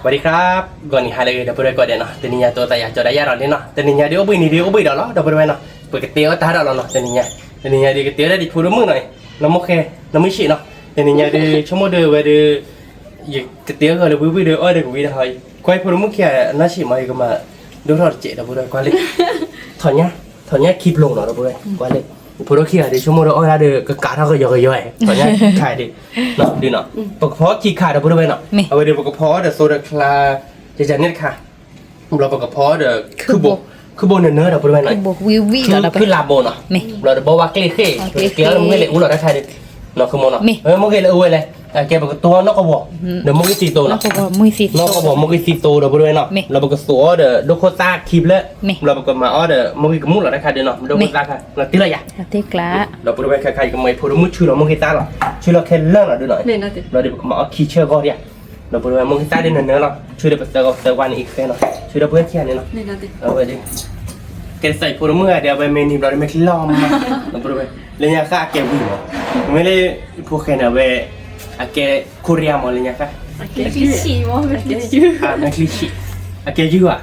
สวัสดีครับ ဂီၤနံၤဟါလၢအဂ့ၤ ဒီပုၢ်ဝဲၢ်ကိးဂၤဒဲးနီၤ, တနံၤညါတိသးယၤကၠီဒၣ်ယၤဒီးန့ၣ်နီၤ, တနံၤညါဒုးအိၣ်ဘှံးနံၤဒုးအိၣ်ဘှံးဒီးလီၤ ဒီပုၢ်ဝဲၢ်နီၤ, ပကတဲအီၣ်တၢ်ဒီးလီၤနီၤ, တနံၤညါ, တနံၤညါဒုးကတဲအီၣ်တၢ်ဒံးဖိဒိၣ်မုၣ်နီၤ, နီၢ်မိၢ်ဃဲ, နီၢ်မုၢ်ဆံးနီၤ, တနံၤညါဒုး ဆိကမိၣ်ဒုးဝဲဒုး ယကတဲအီၣ်ဂီၤလၢဝံၣ်ဝံၣ်ဒီးအီၣ်ဒီးကဝံၤဒီးဟီ, ကွၢ်ဖိဒိၣ်မုၣ်ခံဂၤနီၢ်ဆံးမး ယကမၤဒိၣ်ထီၣ်တစဲး ဒီပုၢ်ဝဲၢ်ကွၢ်လံ, ထီၣ်ညၣ်, ထီၣ်ညၣ်ခံပျိၤနီၤ ဒီပုၢ်ဝဲၢ်ကွၢ်လံ, ဖိဒိၣ်ခံဂၤဒုး ဆိကမိၣ်ဒီးအီၣ်ဒၣ်ဒီးကကးထီၣ်ကယီကယီ, ထီၣ်ညၣ်ခံခါဒုး, ဒုးနီၤ, ပကဖီခံခါ ဒီပုၢ်ဝဲၢ်နီၤ, အဝဲဒုးပကဖီအီၣ်ဒီးသိဒီးချါ, ယယၤန့ၣ်တခါ ဘျီပကဖီအီၣ်ဒီး ခုၣ်ဘိနၢၤနၢၤ ဒီပုၢ်ဝဲၢ်နီၤ, ခုၣ်လၢ်ဘိနီၤ, ဘျီဒီးဘီဝဲကျ့ၣ်ဃ့ၣ်, ကျ့ၣ်လၢမ့ၢ်လဲၤအူလီၤတၢ်ခါဒုး, နီၤ ခုၣ်မီၤနီၤ, မ့ၢ်ဂ့ၤလၢအဝဲလဲၣ်, ကဲပကတိၤနီၢ်ကဝီၤ, ဒီးမ့ၢ်ဂ့ၤသံသိနီၤ, နီၢ်ကဝီၤမ့ၢ်ဂ့ၤသံသိ ဒီပုၢ်ဝဲၢ်နီၤ, ဘျီပကသိးအီၣ်ဒီးဒိၣ်ခိၣ်သၣ်ခံဖျၢၣ်, ဘျီပကမၤအီၣ်ဒီးမ့ၢ်ဂ့ၤကမူၣ်လီၤတၢ်ခါဒုးနီၤ, ဒိၣ်ခိၣ်သၣ်ခါ, နတ့လီၤယၤ, ဒီပုၢ်ဝဲၢ်ခဲခါ ယကမၤအဖိဒိၣ်မုၣ်ဆူလီၤမ့ၢ်ဂ့ၤသၣ်လီၤ, ဆူလီၤခဲလၢာ်လီၤဒုးနီၤ, ဘျီဒီးပကမၤအီၣ်ခံဆၢဂီၢ်ဒံးဧါ ဒီပုၢ်ဝဲၢ်မ့ၢ်ဂ့ၤသၣ်ဒုးနၢၤနၢၤလီၤ, ဆူဒီးပသၢဂီၤသၢဝါန့ၣ်အံၤကသဲနီၤ, ဆူဒီးပှဲၤခံဂၤန့ၣ်နီၤ, အဝဲဒုး, ကဲသးအဖိဒိၣ်မုၣ်ဂၤဒုး အဝဲမ့ၢ်နံၤဘျီဒီးမ့ၢ်ချံလီၤမး, ဒီပုၢ်ဝဲၢ်, လၢညါဃၣ်အကဲဝံၤမး, မ့ၢ်လၢဖိၣ်ဃဲန့ၣ် အဝဲ, အကဲခိရံယါမး လၢညါဃၣ်, မ့ၢ်ချံဆံး, အကဲယုၢ်ဧါ,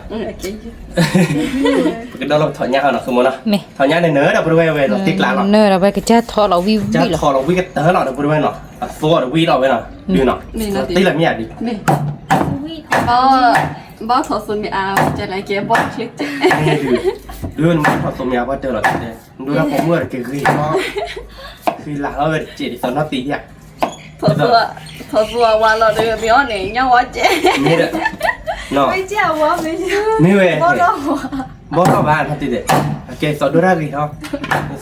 ပကဒီလီၤပထီၣ်ညၣ်ဟီနီၤ ခုၣ်မီၤနီၤ, ထီၣ်ညၣ်န့ၣ်နၢၤဒီး ပုၢ်ဝဲၢ်ဝဲလီၤတ့ကျးလီၤ, နၢၤဒီးဝဲကစၢ်ထီၣ်လီၤဝံၣ်ဝံၣ်လီၤ, ကစၢ်ထီၣ်လီၤဝံၣ်ကတၢၢ်လီၤ ဒီပုၢ်ဝဲၢ်နီၤ, အသိဒီးဝံၣ်လီၤဝဲနီၤ, ဒုးနီၤ, တ့လီၤမ့ၢ်ဧါဒုး, ဘၣ်ထီၣ်သိးမ့ၢ်အါ, ကဲလၢကဲဘီၣ်ချ့, ဒုး, ဒုးနမ့ၢ်ထီၣ်သိးမ့ၢ်အါဘၣ်တၢၢ်လီၤ, ဒိၣ်ဒၣ်ပိာ်မုၣ်တကဂ့ၤလီၤ, ဃံလၤလီၤဝဲတစဲးဒ်သိးနီၢ်တံၢ်ဧါ, ထီၣ်သိးအဝၤလီၤဒီးမ့ၢ်အီၣ်န့ၣ် ညၣ်ဝါစဲး, မ့ၢ်ဝဲ, ဘီၣ်ထီၣ်ဘၣ်နီၢ်တံၢ်ဒီး, အကဲသိးဒိၣ်ဒၣ်ဂ့ၤထီ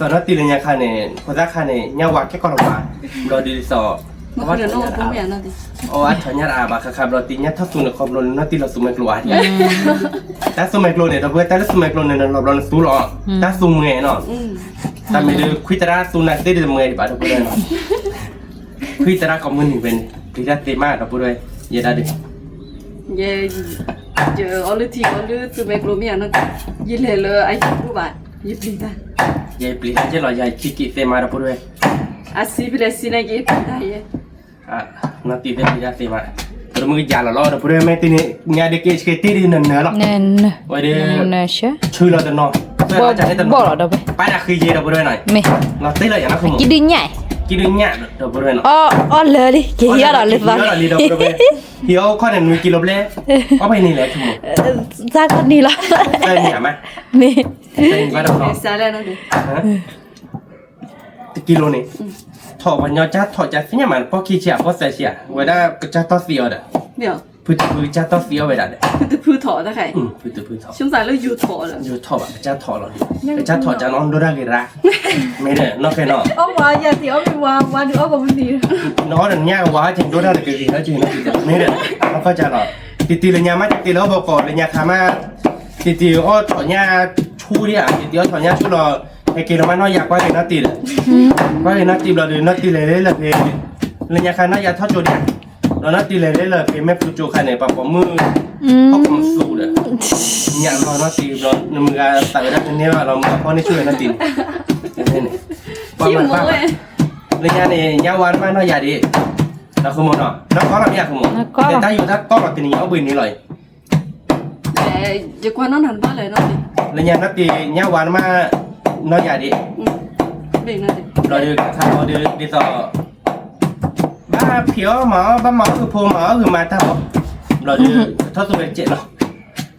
ၣ်, သိးနီၢ်တံၢ်လၢညါခါန့ၣ် ဖိသၣ်ခါန့ၣ် ညၣ်ဝါကဲကီၢ်လီၤမး, ဘျီဒုးဒ်သိး အဝဲထီၣ်ညၣ်တအါဘၣ် ခါခါဘျီတံၢ်ညၣ်ထီၣ်သူန့ၣ်ခီဖျိလၢနီၢ်တံၢ်လီၤသူမဲာ်ကျိၤဧါဒံး, တၢ်သူမဲာ်ကျိၤန့ၣ် ဒီပုၢ်ဝဲၢ် တၢ်လၢသူမဲာ်ကျိၤန့ၣ် နလီၤဘျီနသူလီၤ, တၢ်သူမဲာ်နီၤ, တၢ်မ့ၢ်ဒုးခွံသရၣ်သူနၤသ့ၣ်ဒုးတမဲာ်ဒံးဘၣ် ဒီပုၢ်ဝဲၢ်နီၤ, ခွံသရၣ်ကိးမုၢ်နံၤဝဲန့ၣ် ပျံၤတၢ်သ့မး ဒီပုၢ်ဝဲၢ်, ယဲဒၣ်ဒုး ယအီၣ်လုၢ်ထံအီၣ်လုၢ်သူမဲာ်ကျိၤမ့ၢ်ဧါနီၢ်တံၢ်, ယလဲၤလၢအယံၤဘူၣ်ဘၣ်, ယပျံၤတၢ်, ယပျံၤတၢ်ကဲလီၤ ယခံက့ၤသ့မး ဒီပုၢ်ဝဲၢ်, အစံးဖဲလဲၣ်စံးန့ၣ်က့ၤပျံၤတၢ်ယဲ, နီၢ်တံၢ်သ့ၣ်ပျံၤတၢ်သ့မး, ပတမုၢ်ကယၤလီၤလီၤ ဒီပုၢ်ဝဲၢ် မ့ၢ်တနံၤညါဒုးက့ၤဆှဲတ့ၢ်ဒုးနၢၤနၢၤလီၤ, ဝဲဒုး ဆူလီၤတနီၤ, ဘီၣ်လီၤဒီးဝဲ, ပာ်ဒၣ်ဃ့ယဲ ဒီပုၢ်ဝဲၢ်နီၤ, လီၤတ့ၢ်လီၤယၤနီၢ်ခိမး, ကံဒုးညၣ်, ကံဒုးညၣ် ဒီပုၢ်ဝဲၢ်နီၤ, အီၣ်လၢာ်လံ က့ၤဟံးအီၣ်ဒီးလၢသီ, ဟံးအီၣ်ခီၣ်န့ၣ် နွံကံလိဘျဲၣ်, အီၣ်ဖဲန့ၣ်လဲၣ်ခိမး, သၣ်ခီၣ်နံၤလီၤ, မ့ၢ်, တကံလိန့ၣ်, ထီၣ်ပှၤညီကၢ်ထီၣ်ကၢ်သ့ၣ်ညါမး ပီၢ်ခံဆံဧါ ပီၢ်သၢဆံဧါ ဝဲဒၣ်ကစၢ်ထီၣ်သံအီၤဒီး, ဖုတဖုကစၢ်ထီၣ်သံအီၤဝဲဒၣ်ဒီး, ဖုတဖုထီၣ်, ဖုတဖုထီၣ်, ယိၤထီၣ်ဘၣ် ကစၢ်ထီၣ်လီၤ, ကစၢ်ထီၣ်ကၢ်နီၢ်ဒိၣ်တၢ်ဂ့ၤရၣ်, မ့ၢ်ဒီးနီၢ်ဃဲနီၤ, နအီၣ်ဒီးညၣ်ကဝါက့ၤဒိၣ်တၢ်တကဂ့ၤဟဲက့ၤနီၤ, မ့ၢ်ဒီး, နီၢ်ကီၢ်ကၢ်လီၤ, တံၢ်တံၢ်လၢညါမး တံၢ်တံၢ်လၢဘီကီးလၢညါခါမး, တံၢ်တံၢ်အီၣ်ထီၣ်ညၣ်ဆူဒံးဧါ, တံၢ်တံၢ်အီၣ်ထီၣ်ညၣ်ဆူလီၤ, ဟဲက့ၤလီၤမးနီၢ်ယၤကွၢ်က့ၤနီၢ်တံၢ်ဒီး, ကွၢ်က့ၤနီၢ်တံၢ်ဘျီဒီး နီၢ်တံၢ်လဲၤလၢလၢဖဲ, လၢညါခါနီၢ်ယၤထီၣ်ကၠိဒံးဧါ, ဒီးနီၢ်တံၢ်လဲၤလၢလၢဖဲမဲာ်ဖုကၠိခါန့ၣ် ပှၤပိာ်မုၣ်, ဟီၣ်ခိၣ်မသူဒီး, ညၣ်လီၤနီၢ်တံၢ်ဘျီ နမုၢ်ဂၤသးဝဲဒၣ်တန့ၢ်ဘၣ်လီၤ မုၢ်ဂၤဖီၣ်န့ၢ်ဆူၣ်ဝဲနီၢ်တံၢ်န့ၣ်, ပှၤမၤဘၣ်, လၢညါန့ၣ် ညၣ်ဝါတဘၣ်နီၢ်ယၤဒံး, နီၢ်ခိမးနီၤ နီၢ်ကီၢ်လီၤမ့ၢ်ယၤခိမး, တၢ်ယိၤတၢ်ကီၢ်လီၤတနံၤညါအိၣ်ဘှံးနံၤလီၤအံၤ ယကွၢ်နီၢ်နၤတဘၣ်လဲၣ်နီၢ်တံၢ်, လၢညါနီၢ်တံၢ် ညၣ်ဝါတဘၣ်နီၢ်ယၤဒံး, ဘျီဒီးခါခါဘီဒီး ဒ်သိး, ဘၣ်ဖံးအီၣ်မၤအီၣ် ဘၣ်မၤအီၣ်ဂုၢ်ဖိမၤအီၣ်ဂုၢ်မၤတၢ်ဘီ, ဘျီဒီး ထီၣ်သူဝဲတစဲးနီၤ,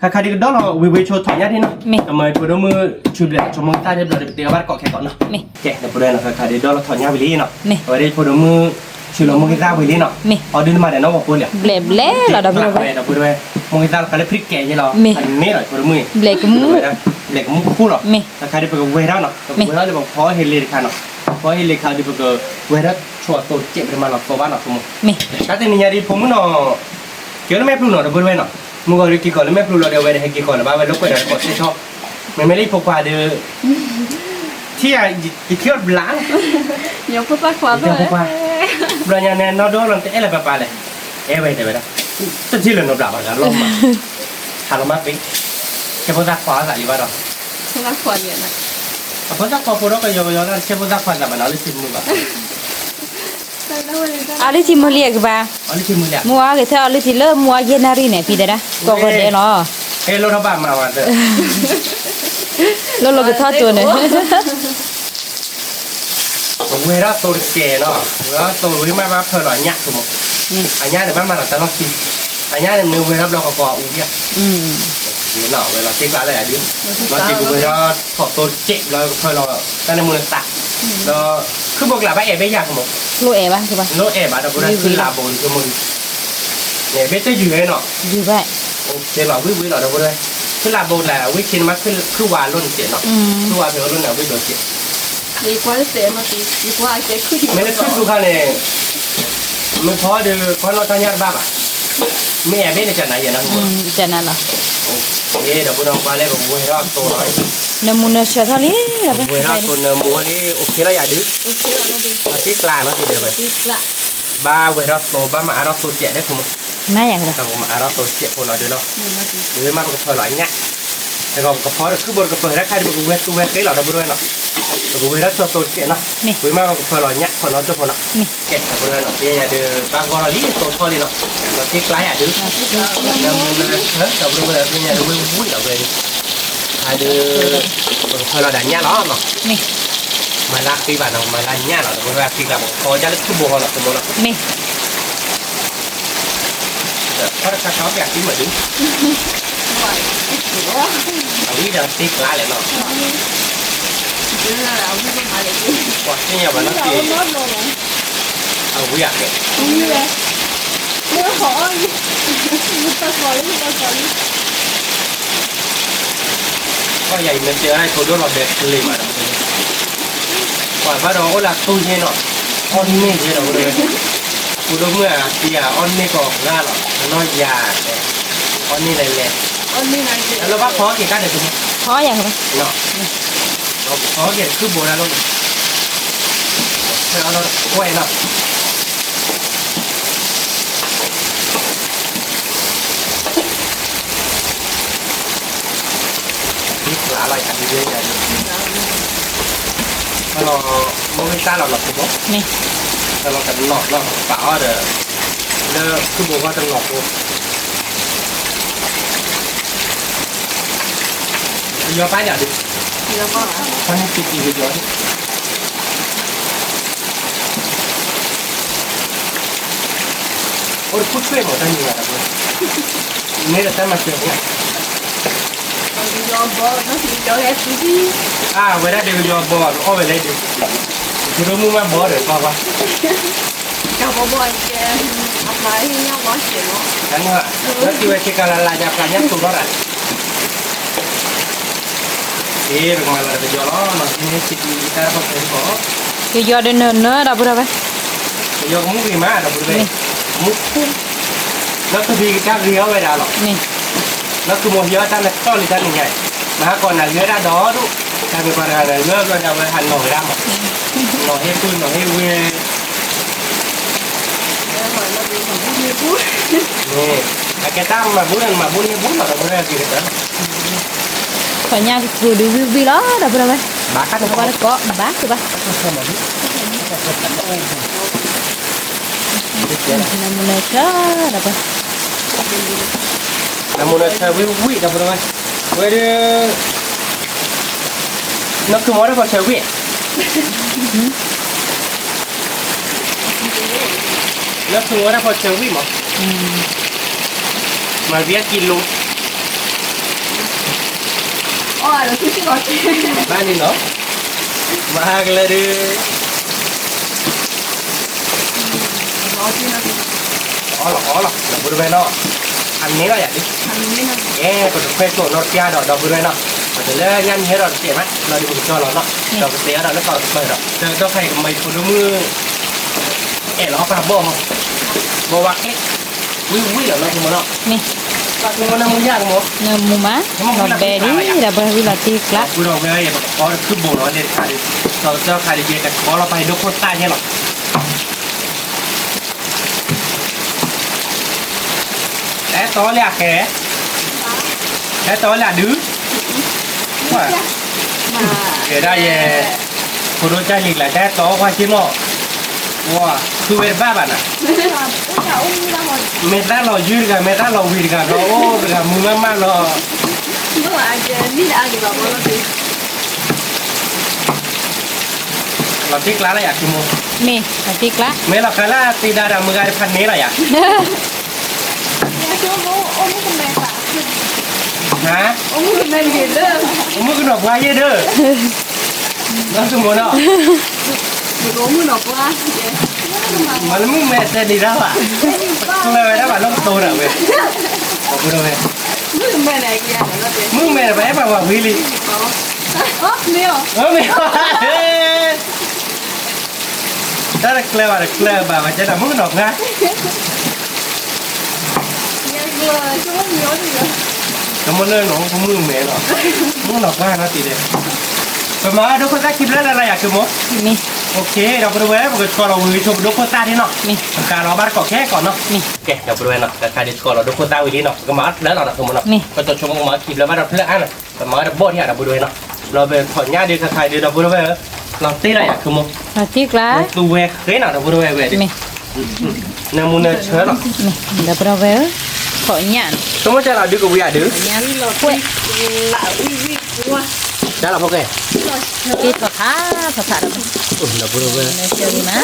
ခါခါဒုးကဒီလီၤဝံၤဝံၤဆိထီၣ်ညၣ်ဒံးနီၤ, ကမၤဖိဒိၣ်မုၣ်ဆူဘျဲၣ်ဆိကမိၣ်သၣ်ဒံးဘျီဒီး ပတဲအီၣ်ဘၣ်တကိးခဲကိးနီၤ, ကဲ ဒီပုၢ်ဝဲၢ်နီၤ ခါခါဒုးဒီလီၤထီၣ်ညၣ်ဝံၤလံနီၤ, အဝဲဒၣ်ဖိဒိၣ်မုၣ် ဆူလီၤမိၢ်ဂ့ၤသၣ်ဝံၤလံနီၤ, အီၤဒုးနမၤဒီးနီၢ်ဂီၤဖိလံ, ဘျဲၣ်ဘျဲၣ်လီၤဒီပုၢ်ဝဲၢ်, မိၢ်ဂ့ၤသၣ်လီၤခါလၢဖံးကဲယဲလီၤ, န့ၣ်လီၤဖိဒိၣ်မုၣ်, ဘျဲၣ်ကမူၣ်ခိၣ်လီၤ, ခါခါဒုးပကဝဲဒၣ်နီၤ ပကဝဲဒၣ်ဒီးပဖီဟ့လ့တခါနီၤ, ဖီဟ့လ့တခါဒုးပကဝဲဒၣ်ဆိအသိးတစဲး ပတမၤလီၤသီဘၣ်နီၤဖိမုၣ်, တၢ်တနံၤညါဒုးဖိမုၣ်နီၤ, က့ၤလၢမဲာ်ဖျူနီၤဒီပုၢ်ဝဲၢ်နီၤ, မုၢ်ဂီၤဒုးက့ၤကီးလၢမဲာ်ဖျူလီၤဒီး အဝဲဒၣ်ဟဲက့ၤကီးလၢၤဘၣ်ဝဲလၢကွဲးဒီးတကိးသ့ဆီ, မ့မ့ၢ်လၢယဖိခွါဒုး ထံၣ်ယၤ ယထံၣ်အီၤတဘျီလီၤ, ယဖိခွါ, ဘျီညါန့ၣ် နီၢ်ဒိၣ်လီၤ နတအဲၣ်လၢၤပၢ်ပၢ်လဲၣ်, အဲၣ်ဝဲတဲဝဲဒၣ်, တထံၣ်လၢၤနီတဘျီဘၣ် လီၤမး, ဟးလီၤမးပ့ၤ, ဆဲဖိသၣ်ခွါသးလံဘၣ်ဒီး, အဖိသၣ်ခွါဖိဒီးကယီကယီလၢဆဲဖိသၣ်ခွါသးဘၣ်နီၤ လၢဆံမုၢ်ဘၣ် အီလုၢ်ထံမုၢ်လံအကပၤ, မုၢ်အီက့ၤထဲအီလုၢ်ထံလၢမုၢ်အီယဲၢ်နၣ်ရံၣ်န့ၣ် ဖံတဲဒၣ် ကိးဂီၤဒဲးလီၤ, လိၣ်လိၣ်ကထီၣ်တိၤန့ၣ် ဝဲထီၣ်သိတကဲးနီၤ, ဝဲထီၣ်သိဝံၤမးဘၣ်ဖၢလီၤအညၣ်ဆိမိၣ်, အညၣ်န့ၣ်ဘၣ်မၤလီၤတၢ်လီၢ်ခံ, အညၣ်န့ၣ်မ့ၢ်ဝဲထီၣ်ဘျီကီကီအူယၣ်, ဝဲလီၤတ့ကျါလၢယၤဒုး, လီၤတ့ကဝဲထီၣ်သိတကဲးဘျီကဖၢလီၤ တၢ်န့ၣ်မူနသး, ဒီးခုဘိကလးဘၣ်အဲၣ်ဘၣ်ယၤဆိမိၣ်, လိၣ်အဲၣ်ဘၣ်, လိၣ်အဲၣ်ဘၣ်ဒီပုၢ်ဝဲၢ် ခုလးဘိန့ၣ်ဆိမိၣ်ဒုး, န့ၣ်ဘ့ၣ်တယုၢ်ဝဲနီၤ, ယုၢ်ဘၣ်, လီၤဝံၣ်ဝံၣ်လီၤဒီပုၢ်ဝဲၢ်, ခုလးဘိလၢဝံၣ်ဆ့န့ၣ်မး ခုဝးလိၣ်န့ၣ်စဲးနီၤ, ခုဝးဖဲအလိၣ်န့ၣ်ဝံၣ်ဒိးစဲး မ့ၢ်လၢခုသူခါန့ၣ်, မ့ၢ်ဖီဒီးကွၢ်နီၣ်တၢ်ညၣ်တဘၣ်ဘၣ်, မ့ၢ်အဲၣ်ဘၣ်န့ၣ်ကနၤယဲၢ်နီၤ, ဒီပုၢ်ဝဲၢ်ကွၢ်လၢပကဝဲထီၣ်သိနီၤ, နၢမူနၢဆၢထီၣ်လံ, ပကဝဲထီၣ်သိနၢမူလံ အိၣ်ခ့လီၤယၤဒုး, တ့ကျါနီၤဒုး, ဘၣ်ဝဲထီၣ်သိ ဘၣ်မၤအါထီၣ်သိစဲးဒဲးဖိမး, မၤအါထီၣ်သိစဲးဖိနီၤဒုးနီၤ, ဝံၤမးပကဖၢလီၤအညၣ်, ဒီးပကဖီဒီးခုဘိတကပၤတၢ်ခါဒုးပကဝဲသူဝဲဃ့လီၤဒီပုၢ်ဝဲၢ်နီၤ, ပကဝဲထီၣ်သိသိစဲးနီၤ, ဝံၤမးပကဖၢလီၤညၣ်ဖိနီၤဒိၣ်ဖိနီၤ, ကဲဒီပုၢ်ဝဲၢ်နီၤ ကဲယၤဒုး ဘၣ်ဂီၢ်ထီၣ်လံ သိထီၣ်လံနီၤ, ဒီးတ့ကျါယၤဒုး, ဒီပုၢ်ဝဲၢ် ဒီပုၢ်ဝဲၢ် ကဲယၤဒုးဝံၣ်ဝံၣ်လီၤဝဲဒုး, ဟဲဒုး, ပကဖၢလီၤဒၣ်ညၣ်လီၤနီၤ, မၤလၢဃ့ဘၣ်နီၤ မၤလၢညၣ်လီၤ ဒီပုၢ်ဝဲၢ် ဃ့ကျါပကဖီဒၣ်လၢခုဘိဃီနီၤ ဆိမိၣ်နီၤ, မ့ၢ် ခီတခါခါပျးသံမးဒုး, အဝံၣ်ဒီးတ့ကျါလဲၣ်နီၤ, ပှၤသ့ၣ်ညါဘၣ်နီၤက့ၤ, အဝံၣ်အကဲ, ပှၤယၤအံၤမ့ၢ်တဲဝဲဒၣ်ဖိဒိၣ်လီၤဒဲးကလ့ၤဘၣ်ဒီး, ပှၤဘၣ်ဒီးအိၣ်လၢအတူၢ်ယဲနီၤ, အီၣ်န့ၢ်ယဲနီၤ, ဖိဒိၣ်မုၣ်အသံအီၣ်န့ၢ်ကီးဂၤလီၤ အနီၢ်ယၤ, အီၣ်န့ၢ်လဲၤလဲၤ, အလၢဘၣ်ဖီက့ၤတၢ်ဒဲးဖိ, ဖီယၤ, ဖီက့ၤခုဘိဒၣ်လီၤ, ဖဲအီၣ်လီၤတကွဲးနီၤ ဒ်ကျါလီၤယၤဒ်ယဲယၤ, လီၤ, မိၢ်မ့ၢ်တၢ်လီၤလီၤခိၣ်ဘီ, လီၤကနီၤလီၤပာ်အီၤဒီး, လၢခုဘိဃီတနီၤဖိ, ပယီၤပၢ်ယၤဒုး, ပှၤန့ၣ်တံၤတံၤပယီၤဒုး အိၣ်တခိၣ်ထွဲမးတၢ်မံၤဘၣ်ဒီး, မ့ၢ်ဒီးတၢ်မၤစၢၤန့ၣ်, အဝဲဒၣ်ဒုးကယီဘီအီၣ်ဝဲလဲၣ်ဒုး, ဖိဒိၣ်မုၣ်မးဘီဒီးကွၢ်ကွၢ်, တၢ်န့ၣ်ဘၣ်, လၢခံဝဲဆ့ကၤလၢ်လၢ်ယၤပှၤညၣ်တိၤထီၣ်တၢ် ကယီၤဒီးနၢၤနၢၤဒီပုၢ်ဒီဝဲၢ်, ကယီၤကမူၣ်ဂ့ၤမးဒီပုၢ်ဒီဝဲၢ်, မူၣ်, လၢခုဒုးကတၢ်ဂ့ၤအီၣ်ဝဲဒၣ်လီၤ, လၢခုမိၢ်ဟံးအီၣ်တၢ်နၢ်တီၢ်လံတၢ်နံၤညါ, မဟါကီးနၤဂ့ၤဝဲဒၣ်ဒီဒူၣ်, တၢ်မ့ၢ်ပှၤတဂၤဒီး ဂ့ၤဝဲဒၣ်ဝဲဟးနီၤဝဲဒၣ်မး, နီၤဟ့ၣ်ပုၢ်နီၤဟ့ၣ်ဝဲ န့ၣ်, အကဲတၢ်မၤဘူၣ်န့ၣ် မၤဘူၣ်န့ၣ်ဘူၣ်လီၤဒီပုၢ်ဒီဝဲၢ်က့ၤကတၢၢ်, ပှၤညၣ်ကသူဒုးဝံၣ်ဝံၣ်လီၤဒီပုၢ်ဒီဝဲၢ်, ဘၣ်တၢ်တကီဘၣ်ကဘၣ်, နၢမူနၢဆၢဒီးပှၤ, နၢမူနၢဆၢဝံၣ်ဝံၣ်ဒီပုၢ်ဒီဝဲၢ်, ဝဲဒုး နီၢ်ခုမီၤတၢ်ဖီဆၢဝံၣ်, နီၢ်ခုမီၤတၢ်ဖီဆၢဝံၣ်မး, မၤဝံၤအကံလိ, ဘၣ်န့ၣ်နီၤ, မၤဟါကလၢာ်ဒုး အီၣ်လီၤအီၣ်လီၤ ဒီပုၢ်ဒီဝဲၢ်နီၤ, အမ့ၢ်လီၤယၤဒုး, ကဲ ပကခွဲးကိးနီတပျၢ်ဒီး ဒီပုၢ်ဒီဝဲၢ်နီၤ, ပတုၤလၢညါမ့ၢ်ဟဲဒီးတတဲာ်မး လီၤဒုးပကကၠီလီၤနီၤ, ဒီးပတဲအီၤဒီးလၢပှၤကပၢၢ်ဒီး တၢ်တီၢ်ခါအံၤကမၤအံၤဖိဒိၣ်မုၣ် အဲၣ်လီၤအီၣ်ပှၤဘီၣ်မး, ဘီဝါကျဲ, ဝံၣ်ဝံၣ်လီၤနီၢ်ကမီၤနီၤ, နၢမူမး, လီၤဘဲဒ်ဒီးပှၤဝံၣ်လီၤတ့ကျါ, ဒီးပှၤဝံၣ်လီၤတ့ကျါ, ဒီးတၢ်ခါဒံးကဲ ကဘီလီၤပှၤဟဲဒိခိၣ်သၣ်ယဲလီၤ တၢ်အဲၣ်တီလၢအခဲ, တၢ်အဲၣ်တီလၢအဒုး, ကဲဒၣ်ယဲ, ဖိဒိၣ်တၢ်လံၤကျါ တၢ်အဲၣ်တီကွၢ်က့မီၣ်, ဝါ, သူဝဲတဘၣ်ဘၣ်နၤ, မဲာ်သၣ်လီၤယုၢ်တဂၤ မဲာ်သၣ်လီၤဝံၤတဂၤ ဒီးအိၣ်တဂၤမုာ်မးမးလီၤ. လီၤတံၢ်ကျါလၢယၤ ခုမိၢ်, မ့ၢ်လီၤတံၢ်ကျါ, မ့ၢ်လီၤကျါလၢသံဒါဒီးမုၢ်ဂၤတဖးန့ၣ်လီၤယၤ. ဟါ, အိၣ်မုၣ်ကနီၤပှၢ်ယဲၢ်ဒၢ, နီၢ်သူမိၢ်နီၤ, မ့ၢ်လၢမုၣ်မဲာ်တဲဒံးဒၣ်ဘၣ်, ကျၢၤဝဲဒၣ်ဘၣ်လၢကတိၤဒီးဝဲ, ဒီပုၢ်ဒီဝဲၢ်, မုၣ်မဲာ်န့ၣ် ပအဲၣ်ပှၤဝံၤလံ, မ့ၢ်, တၢ်တကျၢၤဘၣ်တကျၢၤဘၣ် ပှၤကဲဒီးမုၣ်ကနီၤပှၢ် ဆိကမိၣ်လၢနအိၣ်မုၣ်မဲာ်လီၤ, မုၣ်ကနီၤပှၢ်နီတံၤဒဲး, ပမၤအီၣ်ဒိခိၣ်သၣ်ခံဖျၢၣ်လၢ်လၢ်ယၤ ခုမိၢ်, မ့ၢ်, ဒီပုၢ်ဒီဝဲၢ် ပကဆှီလီၤဝံၤဆိပဒိခိၣ်သၣ်ဒ်နီၤ, ပကၤလီၤဘၣ်တကိးခဲကိးနီၤ, ကဲ ဒီပုၢ်ဒီဝဲၢ်နီၤ ခဲခါဒ်ဆှီလီၤဒိခိၣ်သၣ်ဝံၤလံနီၤ ပကမၤအီၣ်တဖျၢၣ်လီၤနီၤ ခုမိၢ်နီၤ, ပကဆိကမိၣ်ကမၤအီၣ်ခံဖျၢၣ်ဘၣ်ဒီးဖျၢၣ်အါနီၤ ပမၤအီၣ်တဘီၣ်ဒံးဧါ ဒီပုၢ်ဒီဝဲၢ်နီၤ, လီၤဘဲထီၣ်ညၣ်ဒုးခဲခါဒုး ဒီပုၢ်ဒီဝဲၢ်ဧၢ, လီၤတံၢ်ကျါ, လီၤတံၢ်ကျါ, သူဝဲဃ့နီၤ ဒီပုၢ်ဒီဝဲၢ်ဝဲဒုး, မ့ၢ် နၢမူနၢဆၢလီၤ, ဒီပုၢ်ဒီဝဲၢ်ဧၢ, ထီၣ်ညၣ်, ဆိကမိၣ်ကၢ်လီၤဒုးကဝံၤဧါဒုး, ကၢ်လီၤဖိကဲ, ထီၣ်ခါ, ထီၣ်ခါဒီး, ဒီပုၢ်ဒီဝဲၢ်,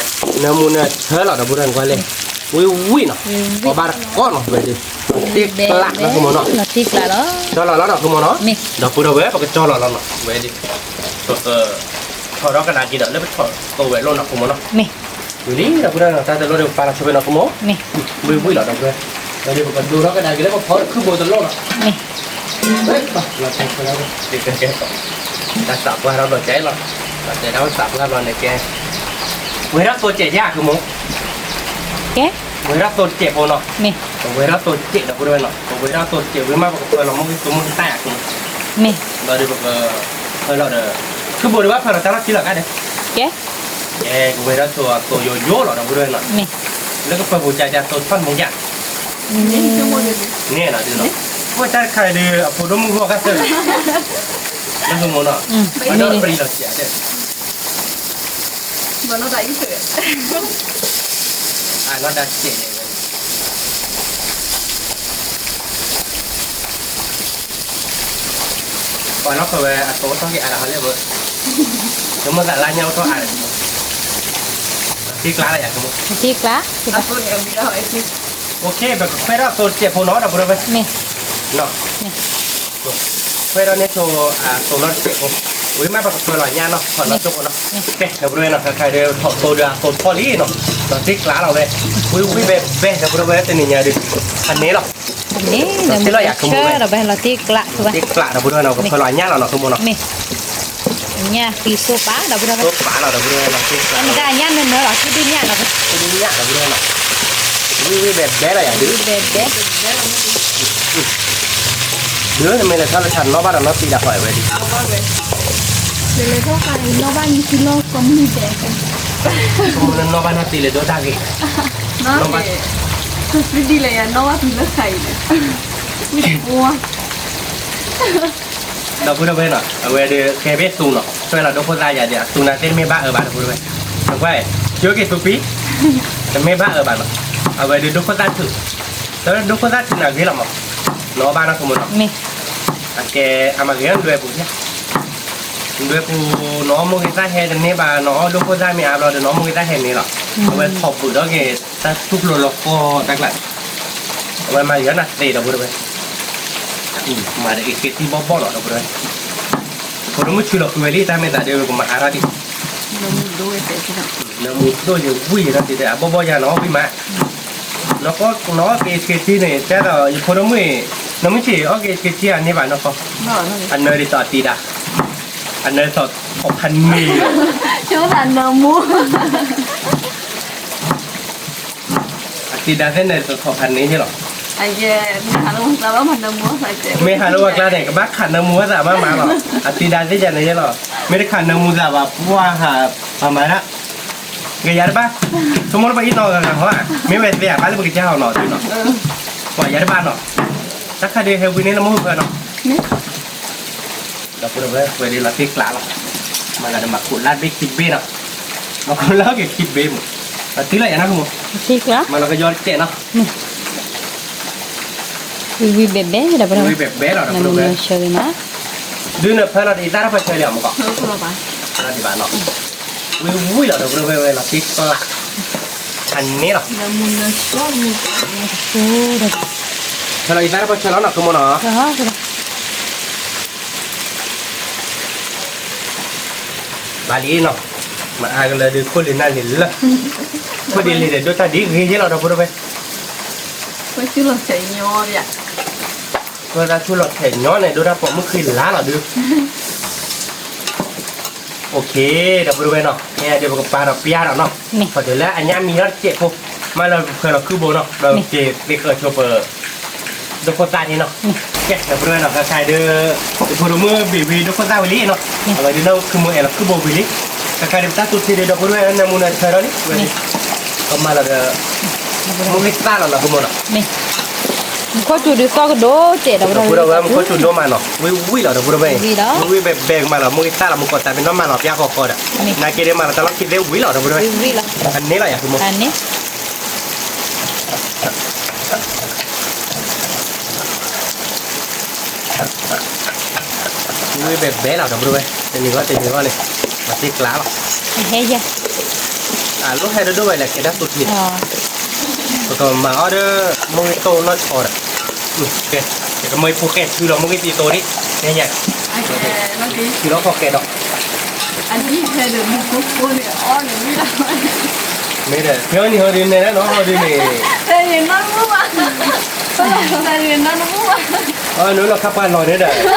နၢမူနၢဆၢလီၤ ဒီပုၢ်ဒီဝဲၢ်ကွၢ်လဲၣ်, ဝံၣ်ဝံၣ်နီၤ, ပဘၣ်တကိးနီၤဝဲဒုး, လီၤတံၢ်ကျါလီၤ ခုမိၢ်နီၤ, လီၤတံၢ်ကျါလီၤ, ကၢ်လီၤလီၤနီၤ ခုမိၢ်နီၤ, မ့ၢ် ဒီပုၢ်ဒီဝဲၢ် ပကကၢ်လီၤလီၤနီၤ ဝဲဒုး ပက ထီၣ်ထီၣ်ကဒါက့ၤဒီး လၢပထီၣ်သိဝဲလိၣ်နီၤ ခုမိၢ်နီၤ, မ့ၢ်, ဝံၤလံ ဒီပုၢ်ဒီဝဲၢ်နီၤ တၢ်တလိၣ်ဒီးပပာ်လီၤဆိဖဲနီၤ ခုမိၢ်, မ့ၢ်, ဝံၣ်ဝံၣ်လီၤ ဒီပုၢ်ဒီဝဲၢ်, ဒီးပကဒိထီၣ်ကဒါက့ၤလၢပဖီခုဘိတလိၣ်နီၤ, မ့ၢ်, လီၤတဲာ်ခွဲးလီၤ, တၢ်သးပှၢ်ထီၣ်ဘျီကဲလီၤ, လီၤတဲာ်ဒၣ်ဝဲသးပှၢ်ဘျီန့ၣ်ကဲ, ဝဲထီၣ်သိစဲးယါ ခုမိၢ်, ကဲ, ဝဲထီၣ်သိစဲးဖိနီၤ, မ့ၢ်, ပဝဲထီၣ်သိစဲး ဒီပုၢ်ဒီဝဲၢ်နီၤ ပဝဲထီၣ်သိစဲး ဝံၤမးပကဖၢလီၤမ့ၢ်ဂ့ၤ သိမ့ၢ်ဂ့ၤတၢ်ယါ ခုမိၢ်, မ့ၢ်, ဒီးဒုးပက ဖၢလီၤဒီး, ခုဘိဒီးဘၣ်ဖၢလီၤတၢ်လီၢ်ခံလီၤကါဒီး, ကဲ, ကဲ ကဝဲထီၣ်သိအသိယိယိလီၤ ဒီပုၢ်ဒီဝဲၢ်နီၤ, မ့ၢ်, လၢကပၢၤပူၤကၠါကၠါသိထီၣ်မူယါ, န့ၣ်နီၤဒုးနီၤ, ဝဲတၢ်တခါဒုး အဖိဒိၣ်မုၣ်ဂီၢ်ကါသၢၣ်, ဒီး ခုမိၢ်နီၤ, အဒီပရံလီၤစဲး အနီၢ်တၢ်စဲးန့ၣ်ဝဲ, ပှၤနီၢ်ခိဝဲအသိအိၣ်ထီၣ်က့ၤအါဒီးဟီလၢဘၢ, နမ့ၢ်သးလါညါအိၣ်ထီၣ်အါဒီး, ထံကျါလၢယၤ ခုမိၢ်, ထံကျါ, ပကခွဲးထီၣ်သိတစဲးဖိနီၤ ဒီပုၢ်ဒီဝဲၢ်, မ့ၢ်, ခွဲးထီၣ်န့ၢ်သိ သိလီၤတစဲးဖိ, ဝံၤမးပကဖၢလီၤညါနီၤ ထီၣ်နီၢ်ကၠိဖိနီၤ, ကဲ ဒီပုၢ်ဒီဝဲၢ်နီၤ ခဲခါဒုးထီၣ်သိဒုးအသိထီၣ်လံနီၤ, ဒီးထံကျါလီၤဝဲ, ဝံၣ်ဝံၣ်ဘဲဘဲ ဒီပုၢ်ဒီဝဲၢ် တနံၤညါဒုး, ဖးန့ၣ်လီၤ လီၤတံၢ်လီၤယၤ ခုမိၢ်ဝဲ, ဒီးထံကျါလီၤ ဒီပုၢ်ဒီဝဲၢ်နီၤ ကဖၢလီၤညါလီၤနီၤ ခုမိၢ်နီၤ, ညၣ်ဃံစိပာ် ဒီပုၢ်ဒီဝဲၢ်, စိပာ်လီၤ ဒီပုၢ်ဒီဝဲၢ်နီၤ, မ့ၢ်ဒၣ်ညၣ်နၢနၢလီၤ သ့ၣ်ဒုၣ်ညၣ်နီၤ, သ့ၣ်ဒုၣ်ညၣ် ဒီပုၢ်ဒီဝဲၢ်နီၤ, ဝံၣ်ဝံၣ်ဘဲဘဲလီၤယၤဒုး, ဝံၣ်ဘဲဘဲ, ဒုးနမ့ၢ်လဲၤထီၣ်လၢထးနီၣ်ဘၣ်ဒီးနီၢ်သံဒၣ်ဃီဝဲဒၣ်, လဲၤထီၣ်ခါအံၤနီၣ်ဘၣ်ယံၤသံလီၤ ကီမုၢ်ဒဲး, ကီမုၢ်လၢနီၣ်ဘၣ်နီၢ်သံလဲၤဒိတၢ်ဂ့ၤ, နီၣ်ဘၣ်, သံဒ်လဲၣ်ယၤနီၣ်ဘၣ်သံလၢခါအံၤလဲၣ်, ဝံၣ်တပှီၢ် ဒီပုၢ်ဒီဝဲၢ်နီၤ အဝဲဒုးဃဲဘ့ၣ်သူနီၤ ဆွဲလီၤဒိခိၣ်သၣ်ယၤဒုး အသူနၤသ့ၣ်တမ့ၢ်ဘၣ်အၢဘၣ် ဒီပုၢ်ဒီဝဲၢ်, နကွၢ်, ကၠိက့ၤသူပံ, တမ့ၢ်ဘၣ်အၢဘၣ်နီၤ, အဝဲဒုးဒိခိၣ်သၣ်ထုး, ဒီးဒိခိၣ်သၣ်ထုးနၤဂ့ၤလီၤမး, နီၣ်ဘၣ်နီၢ် ခုမိၢ်နီၤ, အကဲ အမၤဂ့ၤနီၢ်လွဲပူၤ, လွဲပူၤ နီၢ်မိၢ်ဂ့ၤသၣ်ဟဲတန့ၢ်ဘၣ် နီၢ်ဒိခိၣ်သၣ်မ့ၢ်အါဘျီဒီး နီၢ်မိၢ်ဂ့ၤသၣ်ဟဲန့ၢ်လီၤ, အဝဲထီၣ်ဘုးဒီးက့ၤ တၢ်သူၣ်ကျိၤလီၤကီတၢ်ကျါ, အဝဲမၤဂ့ၤနီၢ်သ့ ဒီပုၢ်ဒီဝဲၢ် မၤဒီးအ့ၣ်ခ့သံဘီၣ်ဘီၣ်လီၤ ဒီပုၢ်ဒီဝဲၢ်, ဖိဒိၣ်မုၣ်ဆူၣ်လီၤကွံာ်ဝဲလံ တၢ်မ့ၢ်သးဒုး ကမၤအါထီၣ်ဒံး, နၢမူဒိၣ်ဝံၣ်ဒီး အဘီၣ်ဘီၣ်ယၤနီၤ ဝံၣ်မး, နီၢ်ကီၢ်နီၢ်က့ၤအ့ၣ်ခ့သံန့ၣ် ကဲဒီးယဖိဒိၣ်မုၣ်အံၤ, နမုၢ်ဆ့ၣ်အီၣ်က့ၤအ့ၣ်ခ့သံအန့ၢ်ဘၣ်နီၢ်ကီၢ်, အနၢဒ်သိးအတံၤဒၣ်, အနၢဒ်သိးထီၣ်ဖးန့ၢ်, ကၠိသးနၢမူ အတံၤဒၣ်သ့ၣ်န့ၣ် တထီၣ်ဖးန့ၢ်ယဲလီၤ. မ့ၢ်ဟးလၢဝဲကျါန့ၣ် ကဘၣ်ခးနၢမူဝဲသးမးမးလီၤ. အတံၤဒၣ်သ့ၣ်ယၤန့ၣ်ယဲလီၤ. မ့ၢ်တခးနၢမူသးဘၣ် ပှၤဟး ပှၤမၤဒၣ် ကယၤတဘၣ်. ဆိကမိၣ်လၢပအံၣ်နီၢ်ဂၤဂၤဟီဧါ. မ့ၢ်ဝဲသ့ၣ်ဧါ ဘၣ်လၢပကစၢ်ဟီနီၤဒုးနီၤ. ပှၤယၤတဘၣ်နီၤ. တၢ်ခါဒုးဟဲဝံၤန့ၣ်လၢမုၢ်ဖၢနီၤ. ဒီပုၢ်ဒီဝဲၢ် ဝဲဒၣ်လီၤတံၢ်ကျးလီၤ. မၤဂၤဒီးမၤခိးလၢဘ့ၣ်ခံဘ့ၣ်နီၤ. မၤခိးလၢက့ၤခံဘ့ၣ်မး. တုၤလီၤယၤနီၢ်ကမိၢ်, မၤလီၤကယီတစဲးနီၤ, ဝံၤဝံၤဘဲးဘဲးဒီး ဝံၤဝံၤဘဲးဘဲးလီၤဒီး နမုၢ်နဆၢဂ့ၤမး, ဒုးနဖၢလီၤဒံးသၣ်တဖၣ်ဆၢလံအီၤမကီး, ဖၢလီၤဒံးဘၣ်နီၤ, ဝံၤဝံၤလီၤဒီး ပဝဲဝဲလီၤသ့ၣ်ပၢ, အန့ၣ်လီၤ, ဖၢလီၤဒံးသၣ်တဖၣ်ဆၢလီၤနီၢ်ကမိၢ်နီၤ ဘၣ်လံနီၤ, မၤအါကလၢဒုးခိၣ်လံနၢ်လံလၢ, ခိၣ်ဒ်လံဒီး ဒိၣ်တၢ်ဒ်ဂ့ၤယဲလီၤဒီး ပဝဲ, ဝဲဆူလီၤဆဲးညီ, ဝဲဒၣ်ဆူလီၤဆဲးညီန့ၣ် ဒိၣ်တၢ်ပိာ်မုၣ်ဃံလၤလီၤဒုး, အိၣ်ခ့, ဒီးပဝဲနီၤ ဟဲဒုးပကပာ်ဒီးပျၢ်ဒီးနီၤ, ပတုၤလၢအညၣ်မံထီၣ်တစဲးဖိ, မ့ၢ်လၢပဖၢလီၤခုၣ်ဘိနီၤ ဒီးက့ၤသ့ဃၢၤဆိပ ဒိခိၣ်သၣ်န့ၣ်နီၤ, ကဲ ဒီးပဝဲနီၤ ခဲခါဒုး, ယဖိဒိၣ်မုၣ်ဘ့ၣ်ဝံၤဒိခိၣ်သၣ်ဝံၤလံနီၤ, အဝဲဒုးလၢခုၣ်ဘိအဲၣ်လီၤခုၣ်ဘိဝံၤလံ, ခဲခါဒုးပတၢ်သူၣ်ထံဒုး ဒီးပဝဲနမုၢ်နဆၢဒီးလံ, ပမၤလီၤဒီး, မုၢ်ဂ့ၤသၣ်လီၤနီၤ ကမိၢ်နီၤ, မူခိၣ်စူၤဒုးသီၣ်ကဒိၣ်စဲးဒီး ဒီးပဝဲမူခိၣ်စူၤဒိၣ်မးနီၤ ဝံၤဝံၤလီၤဒီး ပဝဲ, ဝံၤဝံၤဘဲးဘဲးကမၤလီၤ မုၢ်ဂ့ၤသၣ်လီၤ မုၢ်ကီၢ်သၣ်မ့ၢ်နီၢ်မၤလီၤပျၢ်ဃီဃီဒီး, နာ်က့ဒုးမၤလီၤတၢ်လီၢ်ခံသ့ဝံၤလီၤဒီး ပဝဲ, အန့ၣ်လီၤယၤ ကမိၢ် ဝံၤဘဲးဘဲးလီၤဒီး ပဝဲ, တနံၤဂီၢ်တနံၤဂီၢ်န့ၣ်, မၤသ့ကျါလီၤ, အလိၣ်ဟဲဒိၣ်ဒိၣ်ဝဲလဲၣ် ကဲဒၣ်သူၣ်ထံ, ပကမၤအီၣ်ဒီး, မုၢ်ဂ့ၤတိၢ်နီၢ်ဆီဒီး, ကဲ, ကမၤအံၤဖိၣ်ဃဲထုလီၤ မုၢ်ဂ့ၤသံသိးဒံး, နဲညါ, ထုလီၤဖိၣ်ဃဲဒီး မ့ၢ်ဒီး ဖဲအီၣ်နံၤဟီဒုးနဲဒၣ်နီၤ ဟီဒုးန့ၣ်, နလီၤခါပှၤလီၤန့ၣ်ဒီး,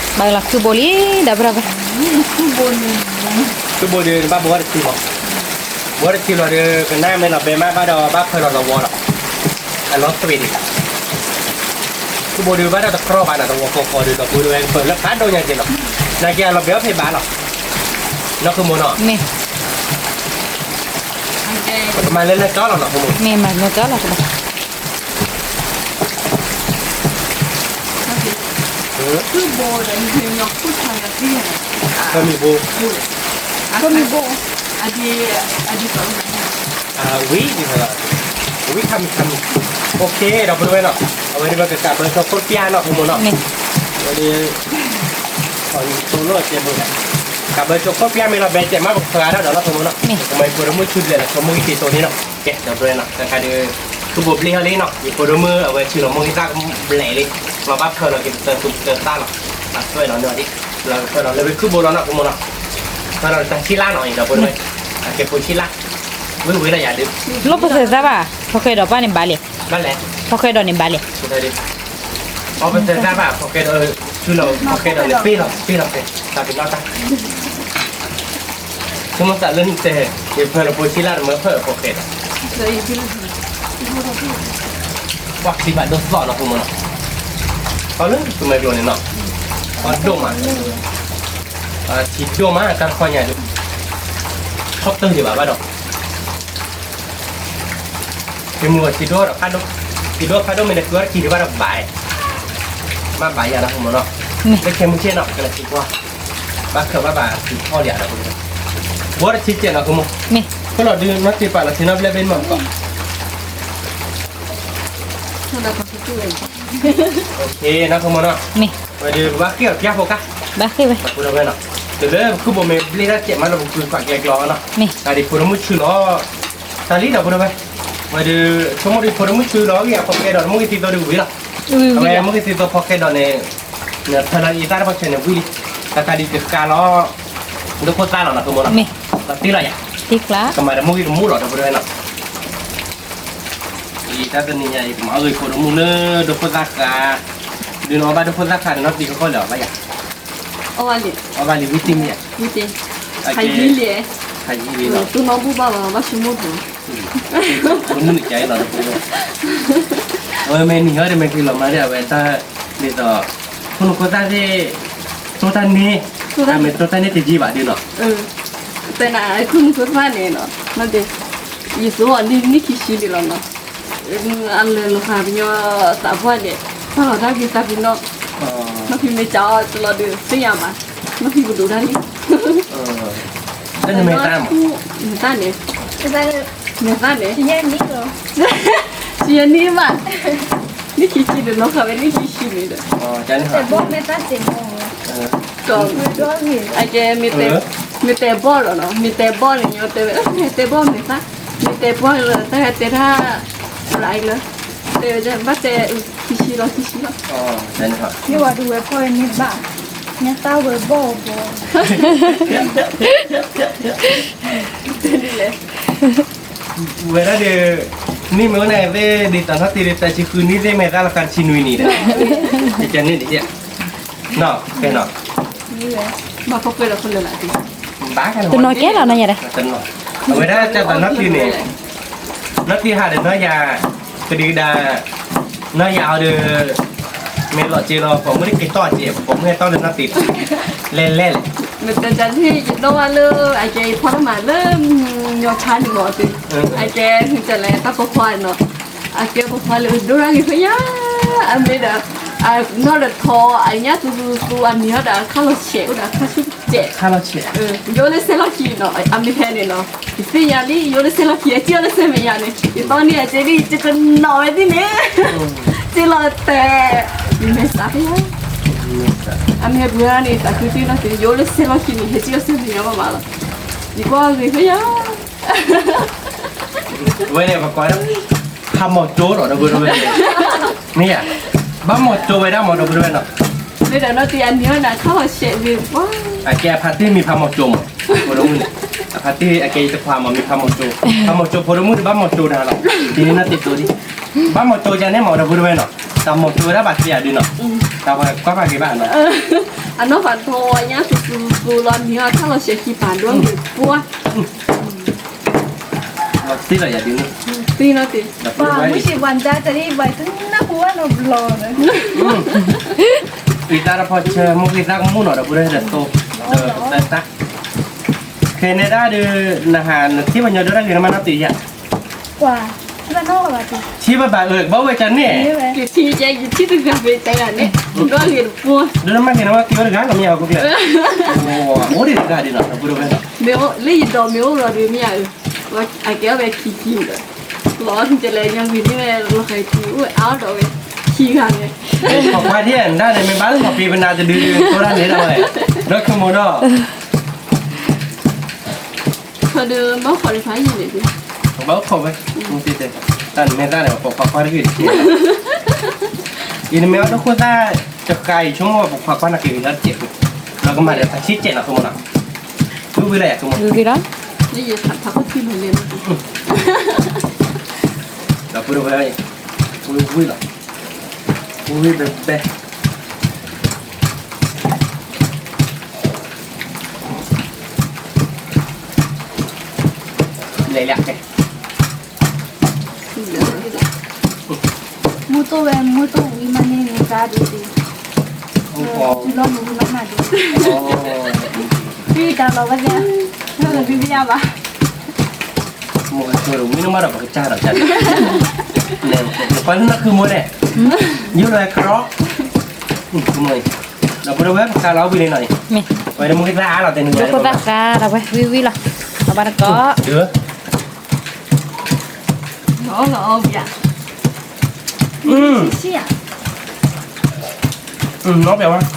ဘၣ်လီၤခုၣ်ဘိလံ, ဒီးပရၢ်, ခုၣ်ဘိဒုး နဘၣ်ဘှီတထံလီၤ, ဘှီတထံလီၤဒီး ကနၣ်မ့ၢ်လီၤဘဲမးဘၣ်ဒီး ဘၣ်ဖၢလီၤသဝီဒီး, အလီၤသွံၣ်ဒံး, ခုၣ်ဘိဒုးဘၣ်ဒီးတကြီဘၣ်နီၤ သဝီဃီဃီဒုး ဒီးပဝဲပၢၤလၢဖးဒိၣ်ညါက့ၤနီၤ, နာ်က့အလီၤဘဲအီၣ်ဖဲဘၣ်လီၤ, နီၢ်ကမိၢ်နီၤ, မ့ၢ် ပကမၤလၢလၢကၠီလီၤနီၤ ကမိၢ်, မ့ၢ်မၤလၢကၠီလီၤ ဖၢမံၤဘိ, ဝံၤ, ဝံၤခါမံၤခါမံၤ, အိၣ်ခ့ ဒီးပဝဲနီၤ, အဝဲဒၣ်ပကကးဘၢဆိခိၣ်ပျၢ်နီၤ ကမိၢ်နီၤ, ဝဲဒၣ်, ကးဘၢဆိခိၣ်ပျၢ်မ့ၢ်လီၤဘဲစဲးမး ပကဖၢအါထီၣ်ဒီးနီၤ ကမိၢ်နီၤ, ကမၤအံၤဖိဒိၣ်မုၣ်ထုဘျဲးလီၤ ဆိမိၢ်ဂ့ၤသံသိးန့ၣ်နီၤ, ကဲ ဒီးပဝဲနီၤ ခဲခါဒုး, ခုၣ်ဘိဘျ့ၣ်ဟီလံနီၤ ယဖိဒိၣ်မုၣ်အဝဲထုလီၤမိၢ်ဂ့ၤသၣ်ဘျဲးလံ, လီၤဘၣ်ဖၢလီၤက့ၤပသၢသူပသၢသၣ်လီၤ, အသွဲလီၤန့ၣ်ဒံး, လီၤဖၢလီၤလၢဝဲခုၣ်ဘိလီၤနီၤ ကမိၢ်နီၤ, ဖၢလီၤတၢ်ဆံလါနီၤအံၤဒီးပဝဲ, အကဲဖိဆံလါ, ဝံၤဝံၤလီၤယၤဒုး, လီၤပသၢသၣ်ဘၣ် ဖီၣ်ဃဲဒီးပၢ်န့ၣ်ဘၣ်လံ, ဘၣ်လဲၣ်, ဖီၣ်ဃဲဒီးန့ၣ်ဘၣ်လံ ပသၢသၣ်ဘၣ် ဖီၣ်ဃဲဒီး, ထုလီၤဖီၣ်ဃဲဒီးန့ၣ် ပ့ၢ်လီၤပ့ၢ်လီၤဖဲ, တၢ်ပ့ၤနီၣ်တၢ်, ဆိကမိၣ်သးလၢနတဲ, ယဖၢလီၤဖိဆံလါတမၢဖၢလီၤဖီၣ်ဃဲဒီး, ပှၤခံဘၣ်ဒိၣ်သီၣ်နီၤ ကမိၢ်နီၤ, အီၤလၢကမဲာ်ကျိၤန့ၣ်နီၤ, အီၤဒိၣ်မး, ထံဒိၣ်မး တၢ်တခီညါဒုး, ထီၣ်တၢၢ်ယံၤဘၣ်ဘၣ်ဒီး ယမုၢ်အီၤထံဒိၣ်ဒီးဖးဒိၣ်, ထံဒိၣ်ဖးဒိၣ်မ့ၢ်တကြၢးတကံၤဒံးဘၣ်ဒီးဘၣ်, မ့ၢ်ဘၣ်ယၤနီၤ ကမိၢ်နီၤ, လၢခဲမုၢ်ဆ့ၣ်နီၤ ကလဲၤထံကွၢ်, ဘၣ်ခၢၣ်ဘၣ်ဘၣ်ထံထီၣ်လံဒီး, ဘှီတထံစဲးနီၤ ကမိၢ်, ခိၣ်လီၤဒုး နီၢ်စ့ပာ်လီၤထံနီတဘျဲၣ်ဘ့ၣ်မးကီး နီၢ်ကမိၢ်နီၤ, ဝဲဒုးပဘၣ်ဃ့ၢ်အီၤပျၢ်ဖိကါ, ဘၣ်ဃ့ၢ်ဝဲ, ပဝဲနီၤ, တုၤလၢပခုၣ်ဘိမ့ၢ်ဘျ့ၣ်တၢ်စဲးမးလၢပကွၢ်ကျဲကျီနီၤ, တၢ်ဒ်ဖိဒိၣ်မုၣ်ဆူလီၤ, တၢ်လံဒီးပဝဲ, ဝဲဒုး, ဆိကမိၣ်ဒုးဖိဒိၣ်မုၣ်ဆူလီၤဂ့ၤအဖီၣ်ဃဲဒီး မုၢ်ဂ့ၤသံသိးဒုးဝံၤလီၤ, အဝဲမုၢ်ဂ့ၤသံသိးဖီၣ်ဃဲဒီးန့ၣ်, ဖၢလီၤအံၤသၣ်တဖၣ်ဆၢန့ၣ်ဝံၤလံ, တၢ်တၢ်ဒ်ကကါလီၤ, ဒိခိၣ်သၣ်လီၤနီၤ ကမိၢ်နီၤ, တၢ်တ့လီၤယၤ, ကမၤဒီးမုၢ်ဂ့ၤကမူၣ်လီၤဒီးပဝဲနီၤ အံၤတၢ်တနံၤညါအံၤ ကမၤအီၣ်ဂ့ၤဖိဒိၣ်မုၣ်လၢဒိခိၣ်သၣ်ဃာ်, ဒုးနအီၣ်ဘၣ်ဒိခိၣ်သၣ်ဃာ်န့ၣ် နီၢ်သံကီၢ်ကီၢ်လၢာ်အီၤဘၣ်ယၤ, အီၣ်ဘၣ်လံဝံတံၢ်မ့ၢ်ဧါ, ဝံတံၢ်, ခါယံၤလံ, ခါယံၤလံလီၤ, တူၢ်နီၣ်ဘူၣ်ဘၣ်လီၤ ဘၣ်ဆိကမိၣ်ဖိ ဖိမုၣ်န့ၣ်ကါအံၤလီၤ, အဝဲမ့ၢ်နံၤဟီဒီးမ့ၢ်က့ၤလီၤမၤဒ်အဝဲတၢ်, ဒ်သိး, ဖိမုၣ်ဖိသၣ်သ့ၣ်, တိၢ်တၢ်န့ၣ်, တၢ်မ့ၢ်တိၢ်တၢ်န့ၣ်တယံာ်ဘၣ်ဒုးနီၤ တဲနၤ ဖိမုၣ်ဖိသၣ်န့ၣ်နီၤ, ယသိးအီၤနံၣ်ခံဆံလံလီၤနီၤ, အလဲၤလီၤဃာ်ပညီသးပှၢ်န့ၣ်, ပာ်လီၤတၢ်က့ၤသးပ့ၤနီၣ်, နီၢ်ဖံမ့ၢ်ကးအီၤတလီၤဒုးသ့ၣ်ညါဘၣ်, နီၢ်ဖံကဒိးတၢ်န့ၣ် လၢနမဲာ်သၣ်မး, မဲာ်သၣ်န့ၣ်, မဲာ်သၣ်န့ၣ်, ဆံယဲၢ်နံၣ်ဘၣ်, နံၣ်ခံဆံဒီးနီၢ်ဃာ်ဝဲနံၣ်ခံဆံန့ၣ်ဒီး, တဲဘီၣ်မဲာ်သၣ်စ့ၢ်ကီး, အကဲ, မ့ၢ်တဲဘီၣ်လီၤနီၤ, မ့ၢ်တဲဘီၣ်န့ၣ် ညီတဲဝဲ, တဲဘီၣ်မဲာ်သၣ်, မ့ၢ်တဲဘီၣ်လၢတၢ်ဟဲတဲတၢ်, လၢ, တဲဝဲဘၣ်တဲ, ခံဆံလီၤ ခံဆံလီၤ, မ့ၢ်ဝဲဒုးဝဲဖီၣ်ဝဲန့ၣ်ဘၣ်, ညါတၢ်ဝဲဘီၣ်ဘီၣ် ဝဲဒၣ်ဒီး, နံၣ်မ့ၢ်အိၣ်န့ၣ်သ့ၣ် ဒ်သိးနီၢ်တ့ၢ်ဒီး တၢ်ဆံဃုနံၣ်သ့ၣ် မဲာ်သၣ်လီၤဃာ်တဆံနွံနံၣ်ဒီး, ယကန့ၣ်ဒ်, နီၢ်, ဖဲနီၢ်, ဘၣ်ဖီၣ်ကွဲဒီးဖီၣ်လၢ်လၢ်ဒ်, တနီၤကဲလီၤနီၢ်ယၤဒီး, အဝဲဒၣ်ကၢ်သးနီၢ်တ့ၢ်န့ၣ်, နီၢ်တ့ၢ်ဟးဒီးနီၢ်ယၤ, ကဒံကဒါ, နီၢ်ယၤအီၤဒီး, မ့ၢ်လီၤစ့လီၤ ပိာ်မုၣ်တက့ၤတီၢ်စ့, ပိာ်မုၣ်ဟဲတီၢ်လၢနီၢ်တ့ၢ်, လဲၤလဲၤလဲၣ်, မ့ၢ်တတၢ်န့ၣ် ယဒိးဝဲလၢ, အကဲယဖီၣ်တၢ်မၤလၢ, ညီဆါန့ၣ်မ့ၢ်တ့ၢ်, အကဲ, တလဲၤတၢ်ပိာ်ခွါနီၤ, အကဲပိာ်ခွါလၢဒိၣ်ရၣ်ဂ့ၤဖဲယၤ, အမ့ၢ်ဒီး, နီၢ်ဒီးထီ, အညၣ်သူသူသူ အမံၤအီၤဒီးခါလီၤဆဲး အိၣ်ဒီးခါဆူၣ်စဲး, ယအိၣ်လၢစဲလီၢ်ခံနီၤ, အမ့ၢ်ဟဲန့ၣ်နီၤ, ယသ့ၣ်ညါလံ ယအိၣ်လၢစဲလီၢ်ခံ အစံၣ်အီၤလၢစဲမဲာ်ညါန့ၣ် ယသီန့ၢ်အစ့ဒ် ယကနီၤဝဲဒ်န့ၣ်, စ့လီၤတဲာ်, ယမဲာ်သၣ်ဖဲယၤ, အမ့ၢ်ဟဲပှၤန့ၣ် သးခုတ့ၢ်နီၢ်တ့ၢ် ယအိၣ်လၢစဲလီၢ်ခံန့ၣ် ဟဲစံၣ်အီၤလၢစဲမဲာ်ညါဘၣ်ဘၣ်လီၤ, ယကွၢ်ဂ့ၤဖဲယၤ ဝဲန့ၣ်ပကွၢ်, ဖးမီၤကၠိလီၤ ဒီပုၢ်ဒီဝဲၢ်, မ့ၢ်ဧါ, ဘၣ်မီၤကၠိဝဲဒၣ်မး ဒီပုၢ်ဒီဝဲၢ်နီၤ, မ့ၢ်ဒီးနီၢ်တ့ၢ်အမံၤအီၤန့ၣ် ခါလီၤဆဲးဂ့ၤပှၤ, အကဲအဖါတံၢ်မံၤဖးမီၤကၠိမး, ဖိဒိၣ်မုၣ်န့ၣ်, အဖါတံၢ်အကဲယတခွါမး မံၤဖးမီၤကၠိ, ဖးမီၤကၠိဖိဒိၣ်မုၣ်ဒီးဘၣ်မီၤကၠိတၢ်လီၤ, ဒ်န့ၣ်နီၢ်တ့ၢ်သိဒံး, ဘၣ်မီၤကၠိယၤန့ၣ်မး ဒီပုၢ်ဒီဝဲၢ်နီၤ, တၢ်မီၤကၠိဝဲဒၣ်ဘၣ်သ့ယၤဒုနီၤ, တၢ်ပှၤကွၢ်ပှၤဂ့ၤဘၣ်နီၤ, အနီၢ်ဖးထီညါသူသူသူလီၤ မံၤအီၤခါလီၤဆဲးခံပၤဒိၣ်ဂ့ၤပှၤ သ့လီၤယၤဒ်န့ၣ်, သ့နီၢ်တ့ၢ်, ပှၤမုၢ်ဆ့ၣ်ပှၤဒါတရံးပှၤတနၢ်ဟူဝဲနီတဘျီလၢၤ, အံၤတၢ်တဖီဆၢ မိၢ်ဂ့ၤသၣ်ကမူၣ်နီၤ ဒီပုၢ်ဒီဝဲၢ်ဒီးသိ, ဒီးတၢ်, ခဲန့ၣ်ဒၣ်ဒီး, နဟးနထံၣ်ပှၤညီဒိၣ်တၢ်ဂ့ၤနမးနီၢ်တ့ၢ်ယၤ, ပှၤ, ထံၣ်ဘၣ်ဘၣ်အၢ ကဘၣ်ဝဲကန့ၣ်, ယထံၣ်ယထံၣ်တဂၤဖဲတၢ်ဂၤန့ၣ်, ဒီးဂ့ၤတပှၤ, ဒီးနမၤက့ၤနမၤက့ၤဝဲတဂၤ ကမ့ၢ်အီၤကကျဲ, အိၣ်ဒံးတဂၤဒ်နီၤ ဒီပုၢ်ဒီဝဲၢ်နီၤ, လၢယဒီးမ့ၢ်အိၣ်ဒီးဒုးမ့ၢ်ဧါ, အကဲအီၤဝဲခံခံဒီး, လီၤကလဲၤညီဂ့ၤန့ၢ်ဝဲလီၤဃဲၤခံ အိၣ်ဝဲအါဒီးဝဲ, ခံဂၤန့ၣ်, ခိးကွၢ်ဒ်ဒၣ်န့ၣ် မ့ၢ်ဘၣ်လၢမၤပ့ၤပနၢ်တဒုဒု တိၢ်တၢ်န့ၣ်ဒၣ်ဝဲ, ဒီးခမီၤဒီး ဒီးဘၣ်ခိးတဖၣ်ယံၤန့ၣ်, ဘၣ်ခိးဝဲ, တၢ်နမဲာ်သၣ်န့ၣ် ပခိးကွၢ်တဂ့ၤတက့ၢ်, အံၤနမ့ၢ်အီၣ်ဒိၣ်ခိၣ်သၣ်, တဃါအံၤဆိကမိၣ်ပခိးကွၢ်နၤက့ၤလီၤတကဲး, လီၤကမၤဒီးတၢ်ဆံးကဲးနီၤ ခမီၤနီၤ, ဝံၤဝံၤလၢယၤခမီၤ, ဒီပုၢ်ဒီဝဲၢ်, ဝံၤဝံၤလီၤ, ဝံၤဝံၤဘဲဘဲ လဲၤလၢကဲ, မုၢ်တိၢ်ဝဲ မုၢ်တိၢ်ဝံၤမးန့ၣ် မ့ၢ်ကါဒုးဒုး, တုၤလီၤမုၢ်ဝံၤမးနၤဒုး, ဝံၤတၢ်လီၤဝဲသ့ၣ်, ဝံၤဝံၤယၤဘၣ်, မိၢ်ကတိၤဝံၤန့ၣ်မးဒီး ပကစၢ်ဒီးကါ, ပှၤလၢနၢ်ခုမိၢ်န့ၣ်, ယိၣ်လီၤခရီ, ဒီပုၢ်ဒီဝဲၢ် ပကါလီၤဝံၤလံနီၤ, ဝဲဒၣ်မုၢ်ကသၣ်အါလီၤတဲနုၤ, ဒိၣ်ခိၣ်သၣ်ကါလီၤဝဲ ဝံၤဝံၤလီၤ, အဘၣ်တကီး, နီၢ်ပျဲဝဲ, လီၤသ့ကျါ, လီၤသ့ကျါ, ဝံ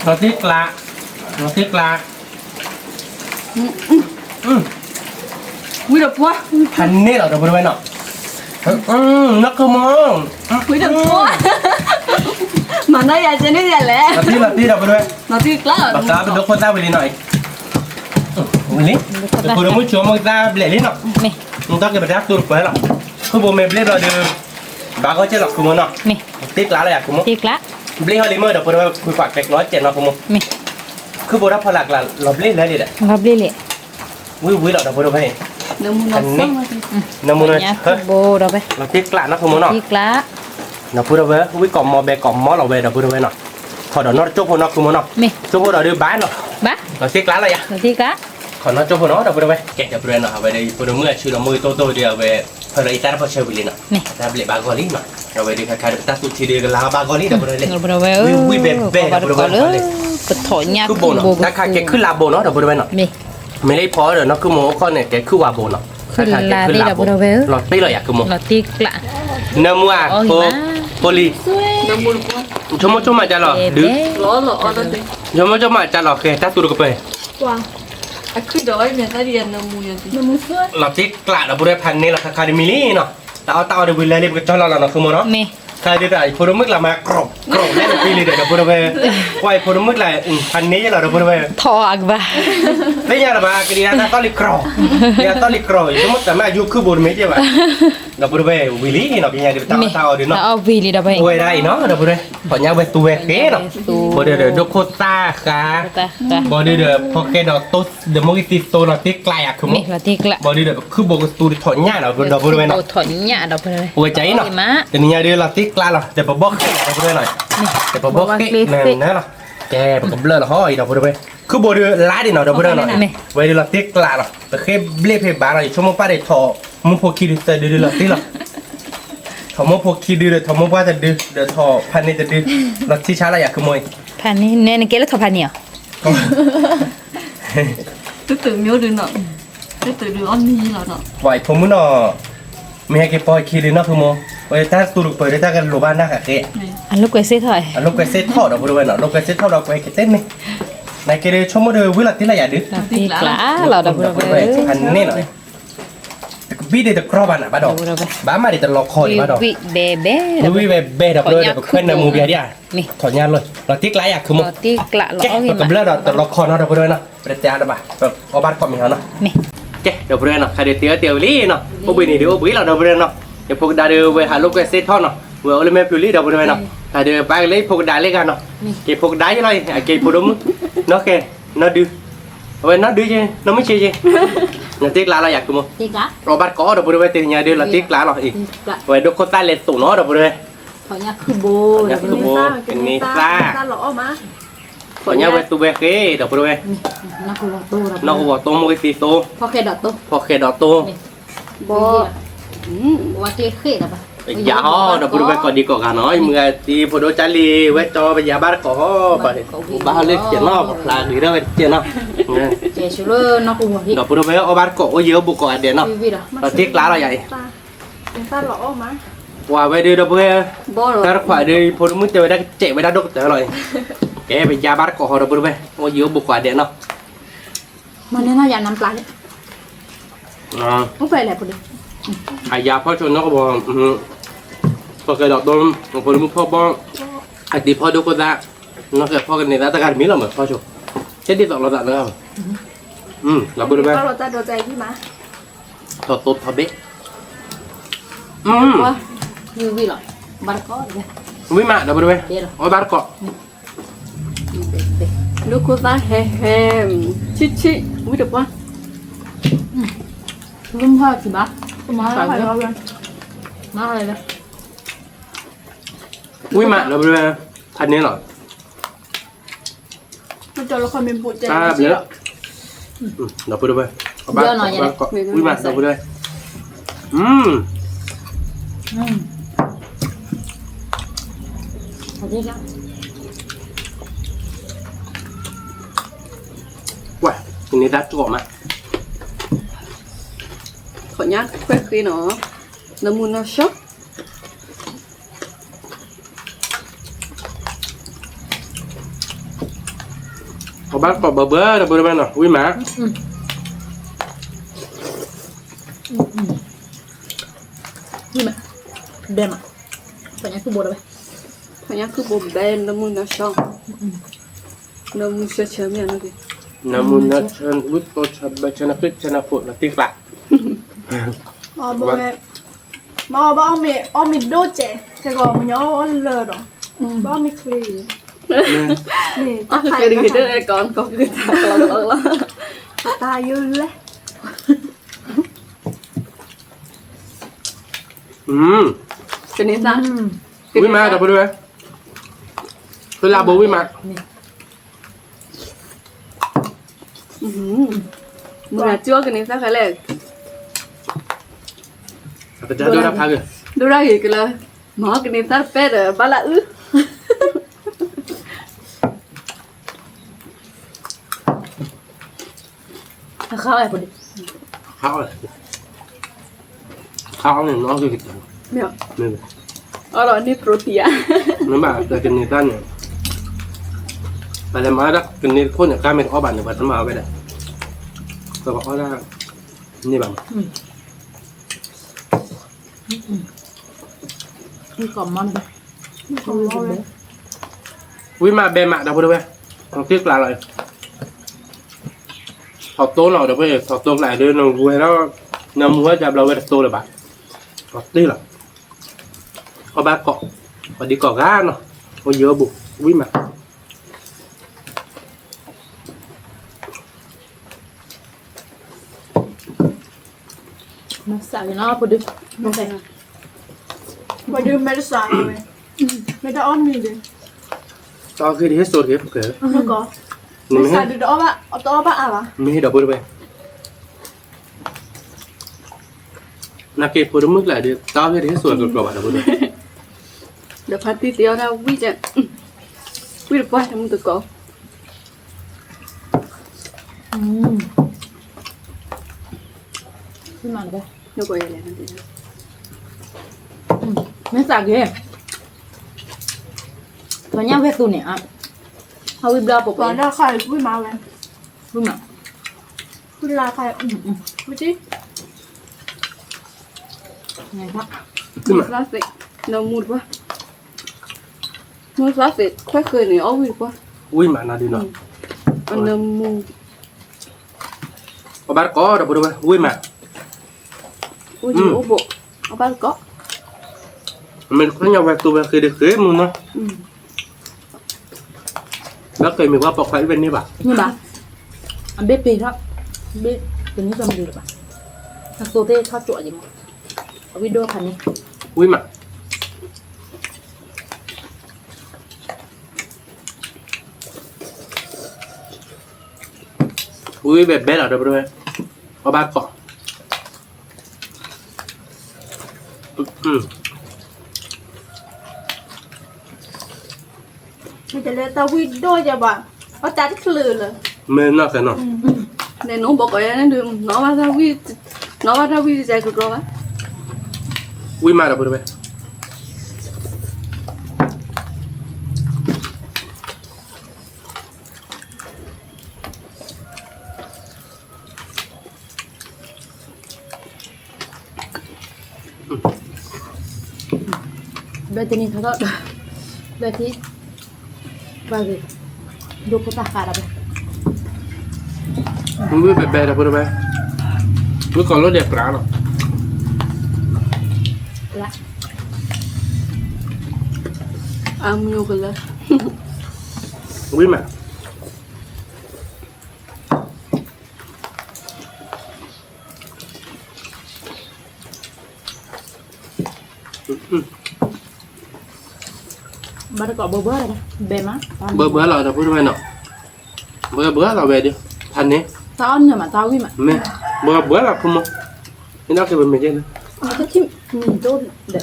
ၤဒီးပှၤ, ဖးန့ၢ်လီၤဒီပုၢ်ဒီဝဲၢ်နီၤ, နီၢ်ကမီၤ, ဝံၤဒီးပှၤ, မၤနီၢ်ယၤကဲန့ၣ်ယၤလဲၣ်, လီၤသ့လီၤသ့ဒီပုၢ်ဒီဝဲၢ်, လီၤသ့ကျါ, ပကါပဒိၣ်ခိၣ်သၣ်ဝံၤလံနီၤ, ဝံၤလံ, ဖိဒိၣ်မုၣ်ဆိကမိၣ်သၣ်ဘျဲၣ်လံနီၤ, မ့ၢ်, နတၢ်က့ၤပတၢ်တိၢ်တပှဲၤလီၤ, ခိၣ်ဘိမ့ၢ်ဘျဲၣ်ဘျီဒီး, ဘၣ်ဂီၢ်ကဲလီၤခမီၤနီၤ, သ့ကျါလီၤယၤခမီၤ, သ့ကျါ, ဘျ့ဟီလံမ့ၢ်ဒီပုၢ်ဒီဝဲၢ် ခွံခွါကျဲကျီကဲနီၤခမီၤ, မ့ၢ်, ခုၣ်ဘိတၢ်ဖီလာ်ကျါ လီၤဘျ့လဲၣ်လံဒီး, လီၤဘျ့လံ, ဝံၤဝံၤလီၤဒီပုၢ်ဒီဝဲၢ်, နမူန, လီၤသ့ကျါနီၤခမီၤနီၤ, သ့ကျါ, ဒီပုၢ်ဒီဝဲၢ် ဝံၤကိးမီၤဘဲကိးမီၤလီၤဝဲဒီပုၢ်ဒီဝဲၢ်နီၤ, ထီၣ်ဒီးနီၢ်တကၠိၢ်ဖိနီၤခမီၤနီၤ, မ့ၢ်, ကၠိၢ်ဖိဒီးဒုးဘၣ်နီၤ, ဘၣ်, လီၤသ့ကျါလီၤယၤ, လီၤသ့ကျါ, ထီၣ်နီၢ်ကၠိၢ်ဖိနီၤဒီပုၢ်ဒီဝဲၢ်, ကဲဒီပုၢ်ဒီဝဲၢ်နီၤ အဝဲဒီး ဖိဒိၣ်မုၣ်အဆူၣ်လီၤမုၢ်တိၢ်တိၢ်ဒီးအဝဲ, ဖဲဒီးအံၤတၢ်တဖီဆၢဝံၤလံနီၤ, မ့ၢ်, တၢ်ဘျဲၣ်ဘၣ်ဂီၢ်လံနီၤ အဝဲဒၣ်ခါခါဒီး ပတၢ်သူၣ်ထံဒုးကလါဘၣ်ဂီၢ်လံ ဒီပုၢ်ဒီဝဲၢ်, ဝံၣ်ဝံၣ်ဘဲဘဲ ဒီပုၢ်ဒီဝဲၢ်, ပထီၣ်ညၣ်ခုၣ်ဘိန့ၣ် တၢ်ခါကဲခုၣ်လါဘိန့ၣ် ဒီပုၢ်ဒီဝဲၢ်နီၤ, မ့ၢ်လၢဖီဒီးနီၢ်ခုၣ်မိၣ်အိၣ်ခီၣ်န့ၣ် ကဲခုၣ်ဝါဘိနီၤ, တၢ်ခါကဲခုၣ်လါဘိ, လီၤတံၢ်လီၤယၤခုၣ်မိၣ်, လီၤတံၢ်ကျး, နၢမူဧါ, ဖိလံၤ, ဆိကမိၣ်ဆိကမးကလီၤ, ဒုး, ဆိကမိၣ်ဆိကမးကလီၤဃဲ တၢ်သူတကပၤ လီၤတံၢ်ကျး ဒီပုၢ်ဒီဝဲၢ် ဖးန့ၢ်လီၤခါခါတမံၤလံနီၤ, တၢ်အီၣ်တၢ်အီဒီးဝံၤလၢလံ ပကကၠီလီၤလီၤနီၤ ခုၣ်မိၣ်နီၤ, ခါဒုးတၢ်ယဖိဒိၣ်မုၣ်ကျါမၤ ကြိးကြိးလဲၣ်လီၤတံၢ်လံဒီး ဒီပုၢ်ဒီဝဲၢ်, ကွၢ်ယဖိဒိၣ်မုၣ်ကျါ ဖးန့ၢ်ယဲလီၤ ဒီပုၢ်ဒီဝဲၢ်, ထီၣ်အကဘၣ်, သ့ၣ်ညါလၢၤဘၣ် ကဒံးဒၣ်တၢ်သီၣ်လံကြိး, ကဒံးဒၣ်သီၣ်လံကြိး ယဆိကမိၣ်တၢ်မ့ၢ်အယိၣ်ခုၣ်ဘိတမ့ၢ်ကဲဘၣ်, ဒီပုၢ်ဒီဝဲၢ် ဝံၤလံနီၤ ကညါဒုးတၢ်အီၣ်တၢ်အီဒုးနီၤ, တၢ်အီၣ်ဝံၤလံဒီပုၢ်ဝဲၢ်, ဝဲဒၣ်အံၤနီၤ ဒီပုၢ်ဒီဝဲၢ်, ထီၣ်ညၣ်ဝဲသူဝဲဃဲနီၤ, ဘၣ်ဒုးဒီးဒိၣ်ခိၣ်သၣ်ဃါ, ဘၣ်ဒုးဒီးဖီဃဲဒီးတိၢ်ဒီးမိၣ်ဂံၢ်သံသိနီၤ တံၢ်ကျးယၤခုၣ်မိၣ်, ဘၣ်ဒုးဒီးပခုၣ်ဘိကသူဒီးထီၣ်ညၣ်နီၤ ဒီပုၢ်ဒီဝဲၢ်နီၤ, ဝဲကၢ်အံၤနီၤ, တနံၤညါဒုးလီၤတံၢ်ကျးလီၤ ဒီးပဘီၣ်ဃ့ၣ်လီၤ ဒီပုၢ်ဒီဝဲၢ်နီၤ, ဒီးပဘီၣ်ဃ့ၣ်နၤလီၤ, ကဲပကဘျၢၣ်လီၤဟီအံၤ ဒီပုၢ်ဒီဝဲၢ်, ခုၣ်ဘိဒုးလါဒံးနီၤ ဒီပုၢ်ဒီဝဲၢ်နီၤ, ဝဲဒုးလီၤတံၢ်ကျးလီၤ ပဃ့ၢ်ဘျ့ၣ်ဖဲဘၣ်လီၤ ယဆိကမိၣ်ပၢ်ဒီးထီၣ်မိၢ်ဖိခံဒုးသၢဒုးဒုးလီၤတံၢ်လီၤ ထီၣ်မိၢ်ဖိခံဒုးဒီးထီၣ်မိၢ်ပှၢ်တဒုး ဒီးထီၣ်ဖးန့ၢ်တဒုး, လီၤထံဆါလီၤယၤခုၣ်မိၣ်အံၤ, ဖးန့ၢ်နဲနကဲလၢထီၣ်ဖးန့ၢ်အီၤ, တတုၤမ့ၢ်ဒုးနီၤ, တတုၤဒုးအီၣ်မံၤလီၤနီၤ, ပှၤအံၤဖိမုၣ်နီၤ, မ့ၢ်ဟဲက့ၤပီခံဒုးနီၤခုၣ်မိၣ်, ဝဲတၢ်သူတကပၤဒုးတၢ်ကလိၤဘၣ်နၢ်ဃာ်ဃဲ, အလိာ်ကွဲစ့ထီၣ်, အလိာ်ကွဲစ့ထီၣ်ဒီပုၢ်ဒီဝဲၢ်နီၤ လိာ်ကွဲစ့ထီၣ်ဒီးကွဲကတဲမ့ၢ်, နကဲဒုးဆိကမိၣ်ဒုးဝံၤလီၤတံၢ်လီၤယၤဒုး, လီၤတံၢ်ကျးလီၤဒီပုၢ်ဒီဝဲၢ်, ဖးန့ၢ်လီၤ တကဘံၣ်ဒံးတကြီဘၣ်နၤဘၣ်ဒီး, ဘၣ်မးဒံးတလီၤခီဒံးဘၣ်ဒီး, ဝံၣ်ဝံၣ်ဘဲဘဲဒီးပဝဲဒီးပခွဲးနၢမူပယၤဒံးဧါ, ထီၣ်ညၣ်လီၤ, လီၤတံၢ်ကျးယၤခုၣ်မိၣ်, ကဲပကဘျၢၣ်ဒီးတလီၤခီနီၤဒီပုၢ်ဒီဝဲၢ်နီၤ, ပတတဲအါတဘၣ်, ပအီၣ်ဘၣ်တကိးမ့ၢ်ဟီနီၤ, ကဲဒီပုၢ်ဒီဝဲၢ်နီၤ ခါဒုးတ့ၢ်အီၣ်တ့ၢ်ဝံၤလံနီၤ, အိၣ်ဘှံးနံၤဒုးအိၣ်ဘှံးလီၤဒီပုၢ်ဒီဝဲၢ်နီၤ, ယဖိကဒါဒုးဝဲဟးလိာ်ကွဲစ့ ထီၣ်နီၤ, ဝဲအိၣ်လၢမဲာ်ဖျၢၣ်လံဒီပုၢ်ဒီဝဲၢ်နီၤ, ခါဒုးပၢ်ကလၢယဖိကဒါလၢဂၤနီၤ, က့ၤဖိကဒါယဲလီၤအံၤ အက့ၤဖိဒိၣ်မုၣ်, နီၢ်ကဲ, နီၢ်ဒုး, အဝဲနီၢ်ဒုးက့ၤ နီၢ်မုၢ်ဆ့က့ၤ, နတံၢ်ကျးလီၤယၤခုၣ်မိၣ်, အီၣ်ဘၣ်တကိးဒီပုၢ်ဒီဝဲၢ်တနံၤညါဒုးလီၤတံၢ်ကျးလီၤအံၤ, ဝဲဒိၣ်ခိၣ်သၣ်လဲၤသိးနီၤဒီပုၢ်ဒီဝဲၢ်, ထီၣ်ညၣ်ခုၣ်ဘိ, ကန့ၢ်သၣ်, ထီၣ်ညၣ်ဝဲသူဝဲဃ့ဒီပုၢ်ဒီဝဲၢ်, နီၢ်ကဝီၤတိၢ်မိၣ်ဂံၢ်သံသိ, ဖီဃဲဒီးတိၢ်, ဖီဃဲဒီးတိၢ်, ဘီ, ယၤဟီဒီပုၢ်ဒီဝဲၢ်ကိးဒံးကိးဂၤနီၤ, ယမုၢ်ဂၤတံၤဖိဒိၣ်ကၢ်လံ, ဝဲကၠီပယၤဘၣ်တကိးဟီ, ဘၣ်ဟီလၢကဲနီၤ, ပဖျါဂ့ၤထီၣ်ဝဲတကဲနီၤ, ဒီပုၢ်ဒီဝဲၢ်အီၣ်ဘၣ်တကိးအိၣ်ယဲၢ်ဘိကိးဂၤဒဲးနီၤ, လီၤတံၢ်ကျးလီၤယၤအံၤ, ပှၤဝဲဒုးဒီပုၢ်ဝဲၢ်, တၢ်တခွးဒုး ယဖိဒိၣ်မုၣ်တဲဝဲဒၣ်ကစဲးဝဲဒၣ်ဒိၣ်ကတၢၢ်လီၤအံၤ, ကဲပယၤဘၣ်တကိးဟီဒီပုၢ်ဒီဝဲၢ်, အိၣ်ယဲၢ်ဘိကိးဂၤဒဲးနီၤ မၤန့ၢ်နီၢ်ယၤနမ်းပျၢ်လံ, အိၣ်ဖဲလဲၣ်ဖိဒုး, အယၤဖီၣ်ဆိနီၢ်ကဝီၤ, ဖီၣ်ကဲဒီးတိၢ်, ဖိဒိၣ်မုၣ်ဖီၣ်ဘီ, အတံၤဖီၣ်ဒိၣ်ခိၣ်သၣ်, နီၢ်ကဲဖီၣ်ကန့ၢ်သၣ်တဂၤတမံၤလီၤမးဖီၣ်ဆိ, ကဲဒ်သိးလိာ်သးလၢ, လီၤပုၢ်ဒီဝဲၢ်, ထီၣ်တိၢ်ထီၣ်ဘ့ၣ်, ဝံၣ်မးဒီပုၢ်ဒီဝဲၢ်, အီၣ်ဘၣ်တကိး ဒိၣ်ခိၣ်သၣ်ဟဲဟဲ, ဆံၣ်ဆံၣ်, ဝံၣ်တပှၢ်, မၤဟဲလီၤ, မၤဟဲလီၤ, ဝံၣ်မးဒီပုၢ်ဒီဝဲၢ်, ဖးန့ၢ်လီၤ, တၢ်ဘျုး, ဒီပုၢ်ဒီဝဲၢ်, ဝံၣ်မးဒီပုၢ်ဒီဝဲၢ်, ဝဲ, ကန့ၢ်သၣ်တြီမး, ခီၣ်ညါခွဲးဃ့နီၤ, နမုၢ်နီၢ်ဆှီ အီၣ်ဘၣ်တကိးဘၢဘၢဒီပုၢ်ဒီဝဲၢ်နီၤ, ဝံၣ်မး, ဝံၣ်မး, ဘဲမး, ခီၣ်ညါခုၣ်ဘိဒီးဘဲ, ခီၣ်ညါခုၣ်ဘိဘဲ နမုၢ်နီၢ်ဆှီ, နမုၢ်ဆှီဆၢမ့ၢ်နီၤ, နမုၢ်နီၢ်ဆှီ ဝံၣ်တိၢ်ဆၢဘဲဆၢနဃ့ဆၢနဖိးလီၤတံၢ်ကျး မ့ၢ်အီၣ်ဘၣ်အီၣ်မ့ၤအီၣ်မ့ၤဒိၣ်စဲး ခဲကီးမညီအီၣ်လၢာ်ဒီး ဘၣ်မ့ၢ်ချ့, အီၣ်ချ့တဂ့ၤ တၢ်ကီကီၢ်ကတၢၢ်လီၤ, တၢ်ယိၣ်လဲၣ်, ကန့ၢ်သၣ်, ဝံၣ်မးဒီပုၢ်ဒီဝဲၢ်, ဖဲလၢဘိဝံၣ်မး, မုၢ်ဂၤကၠီကန့ၢ်သၣ်ဖဲလဲၣ်, ဒိၣ်ဒၣ်ဂ့ၤကလၢ မ့ၢ်ကန့ၢ်သၣ်တပဲဒီး ဘၣ်လၢအုၣ် ခါအီၤန့ၣ် နီၢ်က့ၤကတၢၢ် အီၤဒီးန့ၢ် protein ဧါ မ့ၢ်ဘၣ် ပကန့ၢ်သၣ်န့ၣ် ပလဲၤမၤဒၣ်ကန့ၢ်တခိၣ်န့ၣ် ကါမ့ၢ်တအီၣ်ဘၣ်န့ၣ် ပှၤတမၤဝဲဒၣ် ပကအီၣ်ဒၣ်န့ၢ်ဘၣ်မး ဝံၣ်မးဘဲမး ဒီပုၢ်ဝဲၢ် အက့ၢ်ကျါလီၤ ထီၣ်တိလီၤ ဒီပုၢ်ဝဲၢ် ထီၣ်တိကျါဒီး နဝဲဒီး နမူဝဲကဘျီဝဲတတိလၢၤဘၣ် ထီၣ်တ့ၢ်လီၤ အီၣ်ဘၣ်ကိး အီၣ်ဒံးကိးဂၤနီၤ အိၣ်ယၢဘူး ဝံၣ်မး မၤစးက့ၤနီၤ ဖိဒု ဖိဒု မ့ၢ်တစးဝဲ မ့ၢ်တအီၣ်မ့ၤဒီး တၢ်အီၣ်က့ၤတဟ့ၣ်စိတဂ့ၤ ဖိကဲ မ့ၢ်စးဒုးတအီၣ်ဘၣ် တအီၣ်ဘၣ်အါဘၣ် မ့ၢ်ဒီပုၢ်ဝဲၢ် နာ်က့ဖိတမုၣ်ကျါဒီး တၢ်အီၣ်က့ၤတဟ့ၣ်စိတကျိၤဘၣ်ဒီပုၢ်ဝဲၢ် ဒီးဖါတံၢ်သ့အီၣ်ဒၣ်ဝံၣ်ကဲ ဝံၣ်တပှၢ်တမုၢ်တကိး မ့ၢ်စးက့ၤ ပှၤညါဝဲသူန့ၣ် အဝံၣ်ဘျီပပှၤ ဝံၣ်မး ဝံၣ်မး ဝံၣ်လၢခါ ဝံၣ်တံၢ် မုၢ်သးသ့ၣ် နမူတပှၢ် မုၢ်သးသ့ၣ် ခွဲးဃ့န့ၣ် အီၣ်ဝံၣ်တပှၢ် ဝံၣ်မးနၤဒုနီၤ အနမူ အဘၣ်တကိးဒီပုၢ်ဝဲၢ် ဝံၣ်မး အိၣ်ယံၤအိၣ်ဘိး အဘၣ်တကိး မ့ၢ်တခွဲးညါဝဲသူဝဲဃ့ဒီးဃ့မုၢ်နီၤ ဘၣ်က့ၤမ့ၢ်ပှၤပိာ်ခွါအံၤဝဲန့ၢ်ဘၣ် န့ၢ်ဘၣ် အဘ့ၣ်ပ့ၤထီၣ် ဘ့ၣ်တနံၣ်ကမုာ်လၢၤဘၣ် အသိသ့ၣ်ထီၣ်ကၠိးယံၤမး အဝံၣ်ဒိၣ်ခါန့ၣ် ဝံၣ်မး ဝံၣ်ဘဲဘဲလီၤဒီပုၢ်ဝဲၢ် အဘၣ်ကိး မ့ၢ်တလဲတၢ်ဝံၣ်ဒိၣ်ယၤဘၣ် အတၢ်တချုးလၢ မ့ၢ်နီၢ်ကဲနီၤ လဲၤနိဘီကီးယၤန့ၣ်ဒုး နီၢ်ဘၣ်တၢ်ဝံၣ် နီၢ်ဘၣ်တၢ်ဝံၣ်တကဲကကီဘၣ် ဝံၣ်မးဒီပုၢ်ဝဲၢ် ဘဲတနံၤထီၣ်ထီၣ် ဘဲထံ ပှၤဂ့ၤ ဒိဖိတၢ်ဃးဒီးဘဲ မ့ၢ်ဝံၣ်ဘဲဘဲဒီပုၢ်ဝဲၢ် ဝံၣ်ကီးလိၣ်ဒဲးပြးလီၤ လၢ အမုၢ်ကလၢ ဝံၣ်မး ဘၣ်တကိးဘၢဘၢလီၤ ဘဲမး ဘၢဘၢလီၤဒီပုၢ်ဝဲၢ်နီၤ ဘၢဘၢလီၤဝဲဒီး ဖးန့ၣ် တၢ်အီၣ်နၢၤမး တၢ်ဝံၣ်မး မ့ၢ် ဘၢဘၢလီၤဖိမး မ့ၢ်နီၢ်က့ၤပမ့ၢ်က့ၤလၢ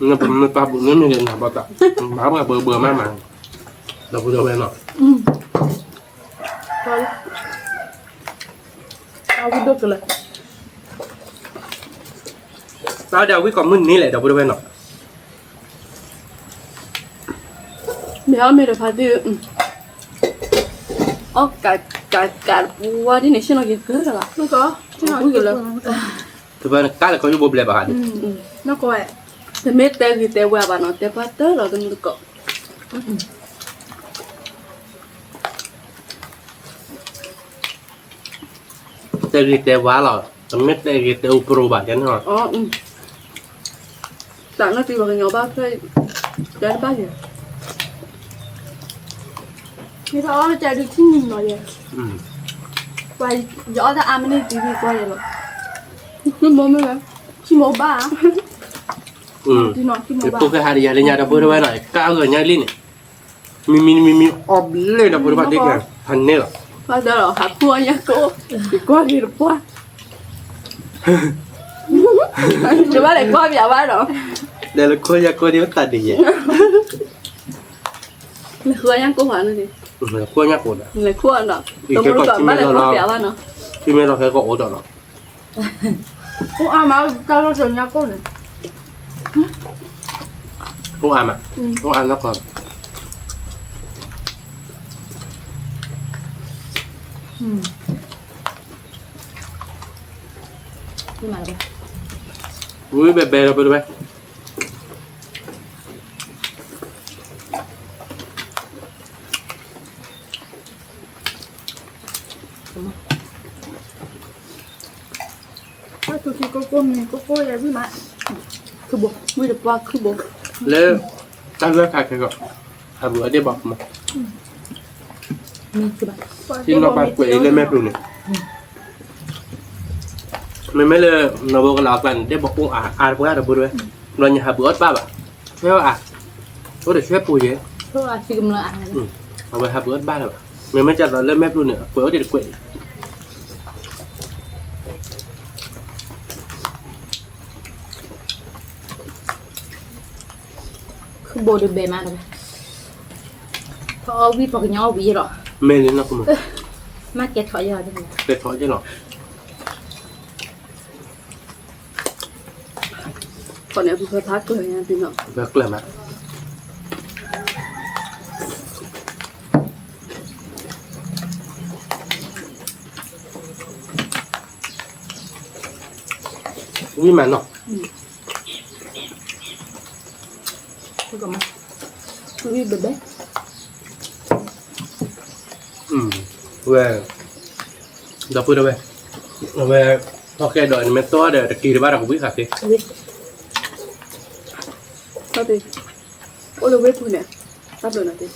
နပမ့ၢ်ပာ်ဘူးန့ၣ်မ့ၢ်က့ၤနၤဘၣ်တၢ် မၤပှၤဘၢဘၢမးမး ဒီပုၢ်ဝဲၢ်နီၤ အဝံၣ်ဒိၣ်ကလၢာ် တၢ်ဒၣ်ဝံၣ်ကီးမုၢ်နံၤလဲၣ် ဒီပုၢ်ဝဲၢ်နီၤ မ့ၢ်အီၣ်မ့ၢ်တဖးသ့ၣ် အီၣ်ကးကးကးတပူၤဝါ ဒ်န့ၣ်ဆ့ၣ်နီၤက့ၤကၢ်လၢၤဘၣ် ဝံၣ်ကလၢာ် တပၢၢ်နကးလၢကီၢ်ယူဘိဘျဲၣ်ဘၣ်ဒီး တမ့ၢ်တဲဂ့ၤတဲဝါဘၣ်နီၤ တဲပှၤတၢၢ်လီၤတမုၢ်တကိး တဲဂ့ၤတဲဝါလီၤ တမ့ၢ်တဲဂ့ၤတဲအိၣ်ပရိဘၣ်ကဲန့ၣ်လီၤ တၢ်နီၢ်တံၢ်ပှၤကညီဘၣ်ဖဲ တဲတဘၣ်ယဲ မ့ၢ်တအီၣ်တၢ်ဒုးထံၣ်နံၤနီၤယဲ ပှၤယအီၣ်တၢ်အါမ့ၢ်န့ၢ်တံၢ်ဒုးကွၢ်ယဲလီၤ ထံၣ်မိၢ်မ့ၢ်ဝဲ ထံၣ်မိၢ်ဘၣ် ယဖိကဟးဒီးယၤလၢညါဒီပုၢ်ဝဲၢ်နီၤ ကးအဂီၢ်ညါလံန့ၣ် မံမံမံမံအီၣ်ဘျဲၣ်ဒီပုၢ်ဝဲၢ်သ့ၣ်ကဲ ဖးန့ၣ်လီၤ ဘၣ်ဒီးလီၤ ဟးခူအီၣ်ညါကအိၣ် ယကွၢ်က့ၤတပှၢ် တဘၣ်လဲၤကွၢ်ပၠးဘၣ်ဒီး, လဲၤလၢခိညါကိးဒံးဝဲသးဒ်ယဲ, လဲၤဃုညါကိးဟါန့ၣ်, လဲၤဃုညါကိးဒီး, လဲၤဃုဒီး, တမူတကိးဘၣ်လဲၤကွၢ်ပၠးဘၣ်နီၤ, ဖံမ့ၢ်လီၤဟဲကီးအိၣ်ဒီးနီၤ, အိၣ်အါမး, တၢ်လီၢ်တညါကိးန့ၣ်, အိၣ်အါမး, အိၣ်အါနီၢ်ကီၢ်, ဝံၤဘဲဘဲလီၤပတဝဲ တၢ်ထူၣ်ထံကိၢ်ကိၢ်မ့ၢ်ကိၢ်ကိၢ်ယဲၢ်ဝံၣ်မး, ခုဘိ, ဝံၣ်တပှၢ်ခုဘိ, လၢ တၢ်လၢခါခဲကီး, ဟးဘုးအီၣ်ဒ့ၣ်ဘီမး, ထံနီၤပှၤကွဲးအံၤလၢမဲာ်ပျူၤန့ၣ်, မ့မ့ၢ်လၢ နီၢ်ဘိကလးအကျါန့ၣ် ဒ့ၣ်ဘီအိၣ်အါအါတပှၢ်တဘိတဝဲ, ဘျီညါဟးဘုးအီၣ်တဘၣ်ဘၣ်, ဆွဲအီၣ်အါ, အိၣ်ဒီးဆွဲပူၤယဲၢ်, အဝဲဟးဘုးအီၣ်တဘၣ်လၢၤဘၣ်, မ့မ့ၢ်ကသိးလၢမဲာ်ပျူၤန့ၣ် အကွဲးအီၣ်ဒ့ၣ်တကွဲးအံၤ ခုဘိဒုးဘဲမးတဝဲ, ထီၣ်အီၣ်ဝံၣ်ပှၤကညီအီၣ်ဝံၣ်ယဲၢ်လီၤ, မ့ၢ်လၢနီၢ်ကမၢ်, မ့ၢ်ကဲထီၣ်ယဲၢ်လီၤ, ကဲထီၣ်ယဲၢ်လီၤ, ခီန့ၣ်အပူၤဖဲဖးကျၢၤညါဒ်နီၤ, ဖဲကျၢၤမး ဝံၣ်မးနီၤ, ဝံၣ်ဘဲဘဲ, ဝဲ, ဒီပုၢ်ဒီဝဲၢ်, အဝဲ, ထီၣ်ကဲဒီးနမ့ၢ်တီဒီး တက့ၤတဘၣ်ဒီးကဝံၣ်ဃာ်သ့, အိၣ်လၢဝ့ၢ်ပူၤန့ၣ်, တၢ်ဘျုးနီၤသ့,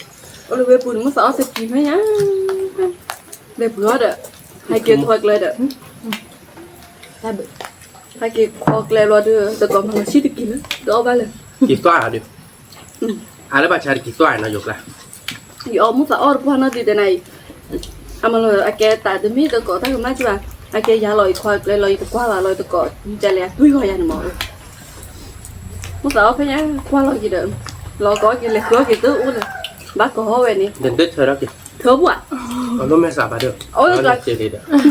အိၣ်လၢဝ့ၢ်ပူၤန့ၣ် မုၢ်သးအီၣ်သကံၤဖဲညါ, လဲၤပှ့ၤအီၣ်ဒီး, ဟဲက့ၤထီၣ်ကျဲဒီး, ဟဲက့ၤခီကျဲဘျီဒီး တကိးမၤလီၤဆံတကံၤလၢ တအီၣ်ဘၣ်လၢၤ, ကံၤသွၣ်ဒီး, အါလၢဘၣ်ဆါတကံၤသွၣ်နီၤယိၤကျါ, ယအီၣ်မုၢ်သးအီၣ်တပှၢ်နီတံၤတဲနၤအံၤ, အမၤလီၤအကဲတၢ်တမ့ၢ်တကိးတၢ်ကမၣ်ကၠူၣ်ဧါ, အကဲယၤလီၤယခွါကျဲလီၤယတကွၢ်ဘၣ်လီၤယတကိး, ယတဲလဲၤအသွံၣ်ဂီၤယၤန့ၣ်မး, မုၢ်သးအီၣ်ဖဲညါကွၢ်လီၤက့ၤဒီး, လီၤကီက့ၤလဲၤဃုအီၣ်က့ၤသၢအိၣ်လၢၤ, ဘၣ်ကီဟီဝဲန့ၣ်, ထၢထၢပှၤ, အီၣ်လၢမဲာ်ဆှးဘၣ်ဒီး, အီၣ်လၢကျါက့ၤဒီး အီၣ်ဒၣ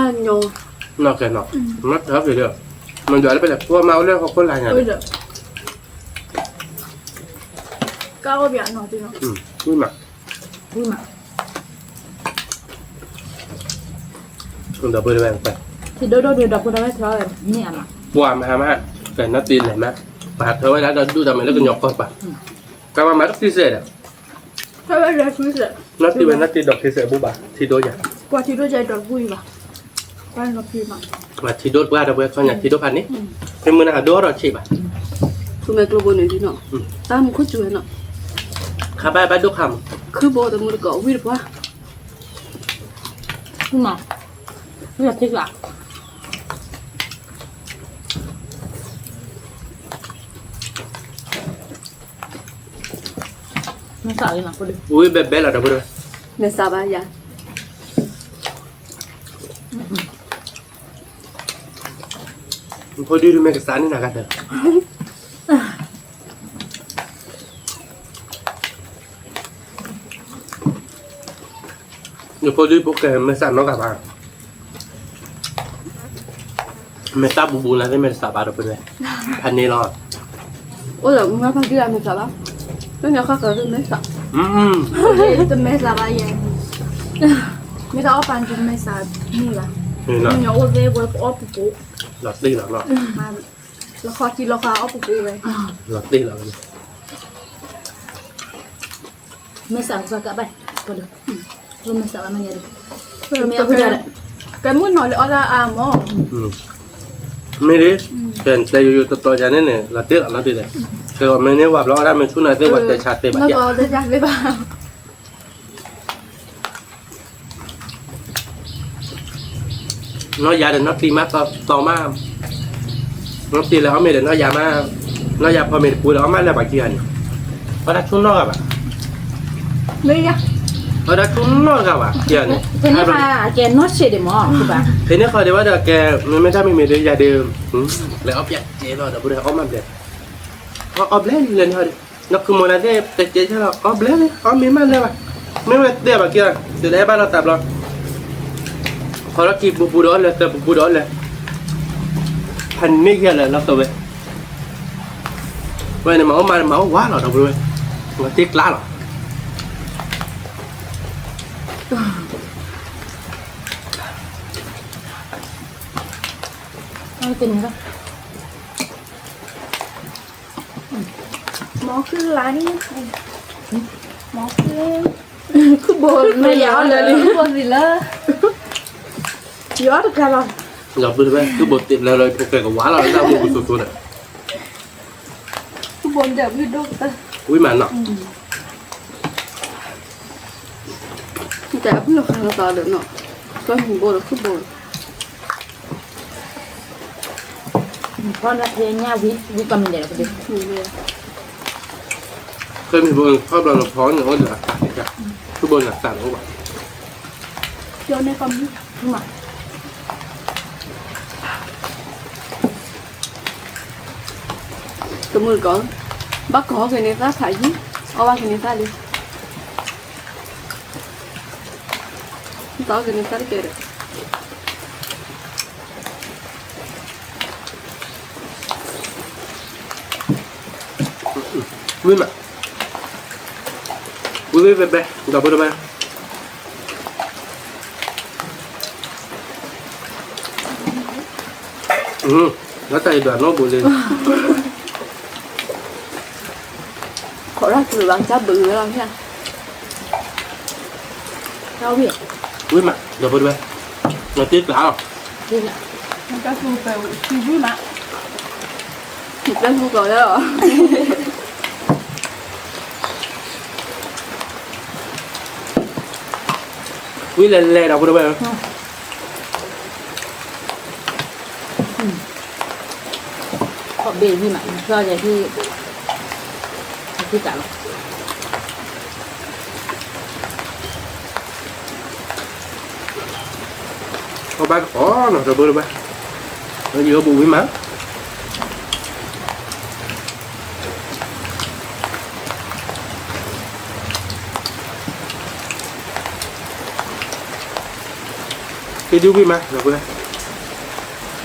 ်ညီ, နီၢ်ကဲနီၤ, မ့ၢ်ထၢဖံးဒီး, မ့ၢ်ဒွးလၢပလဲၤကွၢ်မးအိၣ်လၢဟီၣ်ခိၣ်လာ်ညါန့ၣ်, ကအိၣ်ပၠးနီၤ, ဝံၣ်မး, ဝံၣ်မး, ဒီပုၢ်ဒီဝဲၢ်, ထံဒိၣ်ဒိၣ်ဒီးဒီပုၢ်ဒီဝဲၢ်ထၢဝဲန့ၣ်, ပှၤမဟါမး, ကဲနီၢ်တံၢ်လဲၤမး, ပှၤထၢဝဲဒၣ်ဒီးဒူၣ်တၢ်မ့ၢ်လၢကညီကီၢ်ပှၤ, ကဘၣ်မၤတၢ်ခံစဲးဒီး နီၢ်တံၢ်ဝဲနီၢ်တံၢ်ဒီးခံစဲးဘူၣ်ဘၣ် ထံဒိၣ်ယၤ, ပှၤထံဒိၣ်ယၤဒီးဘူၣ်ယၤဘၣ်, ပှၤထံဒိၣ်ပှၤဒီးပှၤခီညါ ထံဒိၣ်ဖးန့ၣ်, ဖဲမုၢ်နၤအဒိၣ်ထီၣ်ဆံးဘၣ်, ထူမဲာ်ကျိဘိန့ၣ်ဒ်နီၤ, တၢ်မူခိၣ်စူၤဝဲနီၤ, ခါဘၣ်ဘၣ်ဒိၣ်ခါမး, ခုဘိတမူတကိးဝံၣ်တပှၢ်, မ့ၢ်လီၤထံကျါ မ့ၢ်စးလီၤ, ဝံၣ်ဘဲဘဲလီၤဒီပုၢ်ဒီဝဲၢ်, မ့ၢ်စးဘၣ်ယၤ, ဖိဒုမ့ၢ်ကစးန့ၣ်နၤဂၤတၢ် ယဖိဒုဖိကဲမ့ၢ်စးနီတဂၤဘၣ်, မ့ၢ်တၢ်ဘူးဘူးလၢ်သ့ၣ်မ့ၢ်တစးဘၣ်ဒီပုၢ်ဒီဝဲၢ်, ဖးန့ၣ်လီၤ, အိၣ်ဒီးမုၢ်ဖးဒံၣ်အမ့ၢ်စးဘၣ်, လၢညါဃၣ်ဃၣ်သ့ၣ်မ့ၢ်စး, တမ့ၢ်စးဘၣ်ယဲ, မ့ၢ်တၢ်အီၣ်ပာ်န့ၣ်တမ့ၢ်စးန့ၣ်ဘၣ်, ညါအိၣ်သ့ၣ်ဝဲပအီၣ်ပူၤပူၤ, လီၤတ့ၢ်လီၤလီၤ, လီၤခီထံလီၤခီအီၣ်ပူၤပူၤဝဲ, လီၤတ့ၢ်လီၤ, မ့ၢ်စးကဘၣ်, မ့ၢ်စးဘၣ်မ့ၢ်ညါဒီး, မ့ၢ်အီၣ်ပူၤဒီး, ကဲမုၢ်နီၤလၢအီၣ်ဒၣ်အါမး, မ့ၢ်ဒ်, ကဲတဲယိယိတတီၤယၤန့ၣ်န့ၣ် လီၤတ့ၢ်လီၤနီတံၢ်ဒီး, ကဲမ့ၢ်န့ၢ်ဝၤဘျီအီၣ်ဒၣ်မ့ၢ်ဆူၣ်နၤသ့ၣ်ဝဲတဲဆါသ့ဘၣ်, နီၢ်ယၤဒီးနီၢ်တံၢ်မးတီမး, နီၢ်တံၢ်လၢအီၣ်မ့ၤဒီးနီၢ်ယၤမး, နီၢ်ယၤဖီမ့ၤတပူၤဒီးအီၣ်မးလၢပှၤခံဂၤန့ၣ်, အီၣ်တၢ်ဆူၣ်နီၢ်ဂၤဘၣ်, မ့ၢ်ယၤ, အဝဲဒၣ်တူၢ်နီၣ်တဂၤဘၣ်, ဖဲန့ၣ်ခါ အကဲနီၢ်ဆံးဒံးမး, ဖဲန့ၣ်ဃီဒံးဘၣ်ဒီးကဲ, မ့မ့ၢ်တၢ်မံၤမံၤဒီးယၤဒီး, လဲၤအီၣ်ပျဲၢ်ကဲလီၤ ဒီပုၢ်ဒီဝဲၢ် အီၣ်မးဘျဲၣ်, အီၣ်ဘျဲၣ်လၢန့ၣ်ဃီဒီး, နီၢ်ခုမိၢ်နၤသ့ၣ် တကဲလီၤ အီၣ်ဘျဲၣ်လံ အီၣ်မ့ၢ်မးလၢၤဘၣ်, မ့ၢ်ဝဲသ့ၣ်ဘၣ်က့ၤလီၤ တလဲၤဘၣ်လီၤတၢ်ဘျီ, ခီလီၤကံၢ်ပူၤပူၤဒီးအီၣ်လၢၤ သၢပူၤပူၤဒီးအီၣ်လၢၤ, ဖးန့ၢ်ယၤလၢၤလီၤသဝဲ, ဝဲန့ၣ်မၤအီၣ်မးန့ၣ် မၤအီၣ်ဝါလီၤ ဒီပုၢ်ဒီဝဲၢ်, မၤတ့ကျါလီၤ. မ့ၢ်လၢ, မ့ၢ်လၢ, ခုၣ်ဘိ, မ့ၢ်ယၤအီၣ်လၢာ်လံ, ခုၣ်ဘိသံလၢ, ယအီၣ်တကဲလီၤ, ဒီပုၢ်ဒီဝဲၢ် ခုၣ်ဘိသံလၢလီၤ ဖိၣ်ဃဲကဝါလီၤ လၢတၢ်မူပူၤစိၤစိၤန့ၣ်, ဝံၣ်မးနီၤ, တၢ်အဖုၣ်လီၤဃာ်လီၤသးဒီးနီၤ, ကမံၤဘိဒီးခုၣ်ဘိ, ဖီလၢဖဲညၣ်ဝံၤ ဝံၤကီၢ်မံၤဒဲးလီၤ, ကမံၤဘိဖီဘျီန့ၣ်ဖီန့ၣ်အိၣ်ဒီးအသး, ခုၣ်ဘိန့ၣ်အသးတအိၣ်ဘၣ်, ကၠီန့ၣ်ကီၢ်မံၤ, တမုၢ်တကိး, ဘၣ်ကီၢ်က့ၤန့ၣ်သၣ်ဖးယံၤ, အီၣ်ဘၣ်က့ၤန့ၣ်သၣ်လံ, သီက့ၤန့ၣ်သၣ်တကဲဒီး ဝံၣ်မး, ဝံၣ်ဝံၣ်ဘဲဘဲ ဒီပုၢ်ဒီဝဲၢ်, လီၤတၢ်အံၤဒွးနီၢ်ဘူးလံ, ခိးရၣ်ကျုးဘၣ် ကၢ်ဘုးဝဲလီၤ, ဝံၣ်မး ဒီပုၢ်ဒီဝဲၢ်, နတ့ကျါလီၤ, ဝံၣ်မး, နတ့ကျါလီၤ, ဝံၣ်လဲၤလဲၤ ဒီပုၢ်ဒီဝဲၢ်, ခီၣ်ဘ့ၣ်ဝံၣ်မး နဖျီယဲၢ်, နတ့ကျါလီၤ, အီၣ်ဘၣ်တကိးနီၤ ဒီပုၢ်ဒီဝဲၢ်, ယအိၣ်ဘူးဝံၣ်မး ဟ့ၣ်ဒုးဝံၣ်မး ဒီပုၢ်ဝဲၢ်, သ့ကျါလီၤ,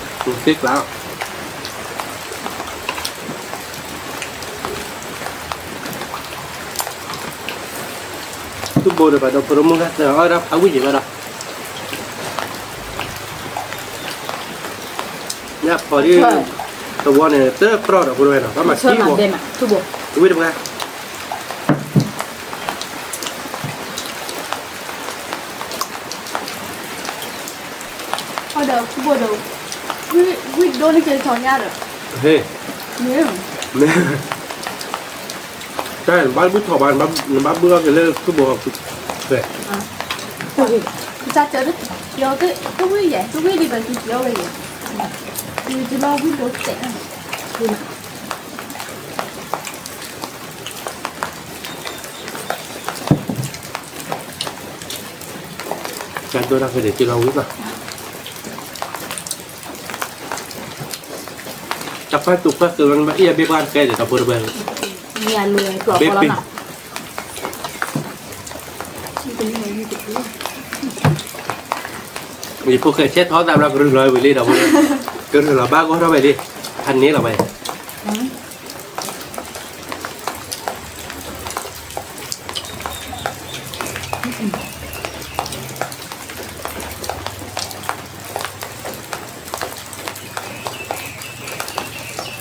သူၣ်ဘိဒီးဘၣ်ဒီးဖိဒိၣ်မုၣ်ဂၤသၢဂၤ အီၣ်ဒၣ်ဖးဝံၣ်ယံၤဘၣ်ဒီး ညၣ်ဖီဒ် သဝီန့ၣ် တပြီၢ်ဒီးဖိဒိၣ်ဝဲနီၤ ဘၣ်မၤထံဘိ, ဝံၣ်တပှၢ်, အီၣ်ဒီးသူၣ်ဘိဒီး ဝံၣ်ဒိၣ်န့ၣ်ကဲထီၣ်ညါဒီး, ဟ့ၣ်, မ့ၢ် တၢ်နဘၣ်ဘုၣ်ထီၣ်ဘၣ်, နဘၣ်ဘုၣ်အီၣ်က့ၤလၢသူၣ်ဘိ, တၢ်တၢ်, ကဝံၣ်ယဲၢ် ကဝံၣ်ဒံးဘၣ်က့ၤကီဝဲယဲၢ်, ကလီဝံၣ်ဒိၣ်တဲာ်, တၢ်ဒိၣ်တၢ်ဖဲန့ၣ် ကလီဝံၣ်ဘၣ်, တၢ်ဖးတူာ်ဖးကၢၢ် ဘၣ်အံၤအဘ့ၣ်ပှၢ်တကဲဒီး ဒီပုၢ်ဒီဝဲၢ်, ဘ့ၣ်ပ့ၢ် ယဖိၣ်ဃဲဆဲးထီၣ်သးဘျီ ကရူၢ်လီၤဝံၤလံဒီး, ကရူၢ်လီၤဘၣ်ဂီၢ်ထီၣ်ဝဲလံ, ဖးန့ၢ်လီၤဝဲ, ဝံၣ်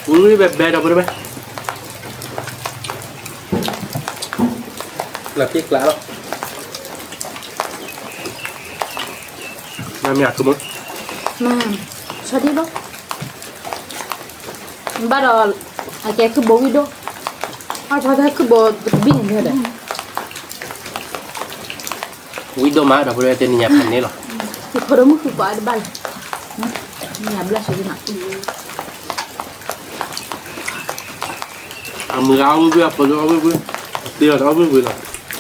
ဝံၣ်ဘဲဘဲဒီပုၢ်ဒီဝဲၢ်, လၢပျ့ကျါလီၤ, မ့ၢ်မ့ၢ်အကမုၢ်, ဆီဒံၣ်ဘၣ်, ဘၣ်ဒီး, အကဲခုၣ်ဘိဝံၣ်ဒိၣ်, အါထီၣ်တၢ်ခုၣ်ဘိတဘ့ၣ်န့ၣ်ဒီး ဝံၣ်ဒိၣ်မးဒီပုၢ်ဒီဝဲၢ် တနံၤညါဖးန့ၢ်လီၤ, ယဖိဒိၣ်မုၣ်ဃုကွၢ်တဘၣ်လီၤ, နံၤညါဘျၢၣ်ဆိဒံးမး, အမုၢ်ဂၤအီၣ်ဝံၣ်ဝံၣ် အဖိဒိၣ်အီၣ်ဝံၣ်ဝံၣ်, အသ့လီၤဒီးအီၣ်ဝံၣ်ဝံၣ်လီၤ,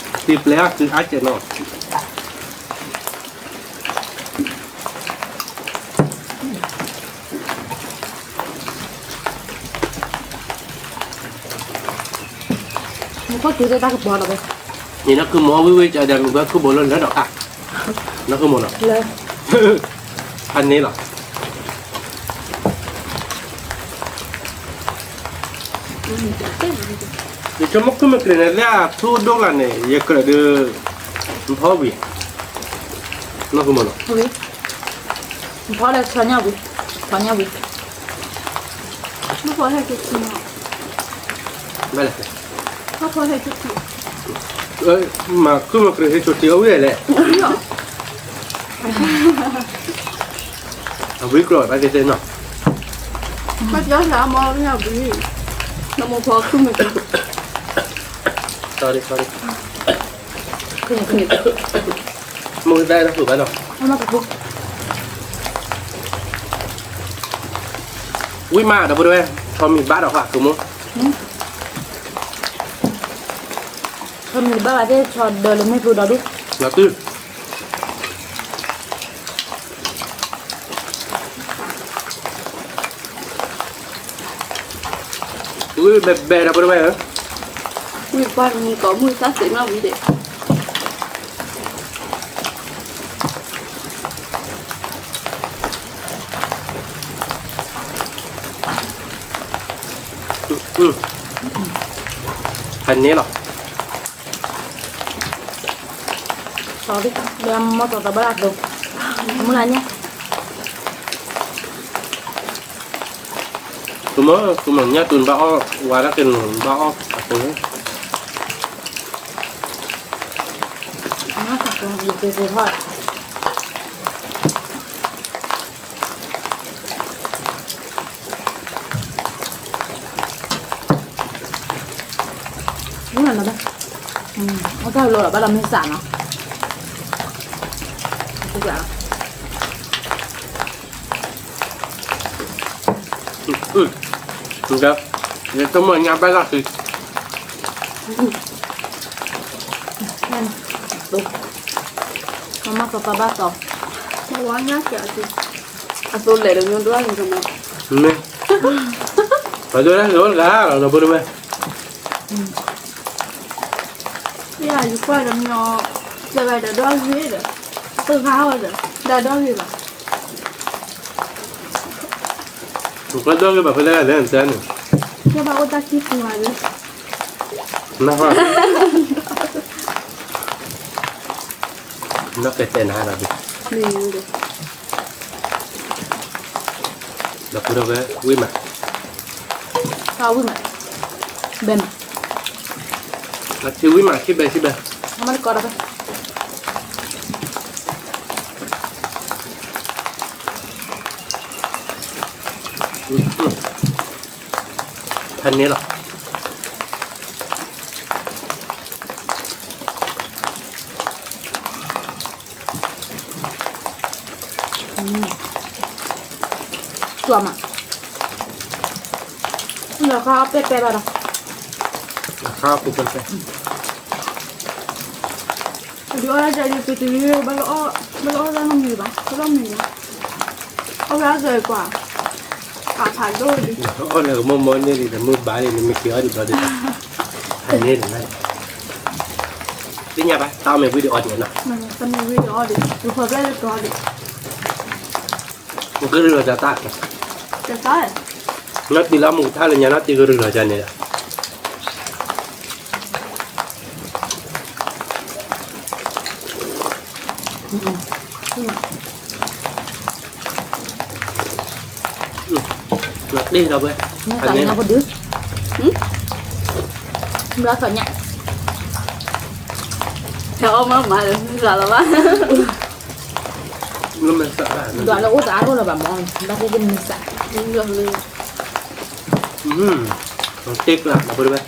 တံၤပျဲအီၤသုအါကဲးနီၤ. နကီၢ်က့ၤတၢ်ကပီၤလီၤဝဲ, န့ၣ်နခုမီၤဝံၤဝံၤကဒီး မ့ၢ်ဘၣ်ခုဘိလၢလၢဒီးခါ, နခုမီၤနီၤ, ဖးန့ၣ်လီၤ. ယဆိကမိၣ်ခုမ့ၢ်ကြၢးန့ၣ် လၢအထူဒိၣ်လၢ်န့ၣ် ယကြၢးဒီး နဖီဝံၤ, နဖီဒီးဆီညၣ်ဝံၤ, ဆီညၣ်ဝံၤ, နဖီဟဲက့ၤထံ, ဘၣ်လဲၣ်, နဖီဟဲက့ၤထံ, မၤခုမ့ၢ်ကြၢးဟဲဆိးထံအဝံၤလဲၣ်, အဝံၤကြၢးတၢ်ကဲသ့ၣ်နီၤ, ဘၣ်ကၠီစၢ်အမီၢ်ညၣ်ဝံၤ, နမိၢ်ဖီခုမ့ၢ်ကြၢး, sorry sorry, မိၢ်ကသၢ်တၢ်ဃုာ်ဘၣ်နီၤ, ဝံၤမးဒီပုၢ်ဝဲၢ်, ဆီမံၤဘၣ်ဒီးဃီကမိၢ်, ဆီမံၤဘၣ်ဘၣ်သ့ၣ် ဆီဒၢလၢမ့ၢ်ကျိဒီဒူၣ်, လီၤတုၤ ဝံၤဘဲဘဲဒီပုၢ်ဝဲၢ်ဧၢ, ဝံၤပှၤမုၢ်ကီးမုၢ်သၣ်သ့ၣ်မးဝံၤဒဲး, ဖးန့ၣ်လီၤ, လၢမီၢ်သီသီဘၣ်လၢသိ, မုၢ်လၢညါ ကမၢ်ကမၢ်ညၣ်တူၢ်ဘၣ်အီၣ်, ဝါဒၣ်ကနူၤဘၣ်အီၣ်အသိလၢ, မ့ၢ်သးကီယက့ၤက့ၤထီၣ်, မ့ၢ်နဘၣ်, အတၢ်လိာ်ဘၣ်လီၤမ့ၢ်စးနီၤ, ယတမ့ၢ်ညါဘၣ်လၢ်ဃံ, မ့ၢ်သီသီဘၣ်သီ, ဝါညါစးအသိ, အသိလဲၣ်ဒီးမ့ၢ်ဒွဲၣ်လံကမၢ်, မ့ၢ်, ပှၤဒိၣ်တၢ်ဂ့ၤအိၣ်တဂၤလီၤ ဒီပုၢ်ဝဲၢ်, ယကွၢ်ဒီးမ့ၢ်, စၢၤဂၤဒီးဒွဲၣ်ဂ့ၤဒီး, သုးခါအီၤဒီး, ဒီးဒွဲၣ်ဂ့ၤဘၣ် နကဒွဲၣ်ဂ့ၤဘၣ်ဖဲလဲၣ်လဲၣ်နတဲန့ၣ်, ကဘၣ်အိၣ်တၢ်ခံပူၤဘၣ်လၢ, နဟီ, နကတဲနၤဒီး, ဒီပုၢ်ဝဲၢ် ဝံၣ်မး, ဝံၣ်မး, ဘဲမး, အထံဝံၣ်မး ထံဘဲထံဘဲ, အမ့ၢ်တကီးဒီးဘဲ ဖဲန့ၣ်လီၤ, ကၠီမး, လီၤခါအီၣ်ပဲပဲဘၣ်ဒီး, လီၤခါအီၣ်ပဲပဲ, ဒုးအီၣ်တၢ်ဒ်ပတရံး ဘၣ်လီၤအီၣ်တၢ်နီတမံၤဘၣ် တၢ်နီတမံၤဘၣ်, အဝဲအီၣ်စၢၤကွၢ်, ပာ်ဖးဒိၣ်ဒံး, အီၣ်လၢကမီၢ်မီၢ်န့ၢ်ဒံး တမုၢ်ဘၣ်ဒံး နမ့ၢ်က့ၤအီၣ်ဒံးဘျီဒံး, ဖဲန့ၣ်တနၤ, သ့ၣ်ညါဘၣ် တၢ်အီၣ်မ့ၢ်ဝံၤဒံးအီၣ်ဒံးနီၤ, တၢ်မ့ၢ်ဝံၤဒံးအီၣ်ဒံး ပဖီၣ်ဖျဲၣ်လၢကီၢ်ဒံး, နကရံၣ်လီၤတၢ်တၢ်, နီၢ်တံၢ်လၢအမူးကထါလၢညါ နီၢ်တံၢ်ကရံၣ်လီၤတၢ်န့ၣ်ဒီး နတ့ၢ်ဒီးဝဲ, နသးညါကဒု, ဘျီသးညါ, ဖဲအီၣ်မးမးလၢမုၢ်လၢ်လီၤဘၣ်, ဒွးလၢအိၣ်သးအါထီၣ်လၢၤဘၣ်မး, ဘၣ်သ့ၣ်သ့ၣ်မုၢ်စး, တ့ၢ်ကျါလီၤပဝဲ,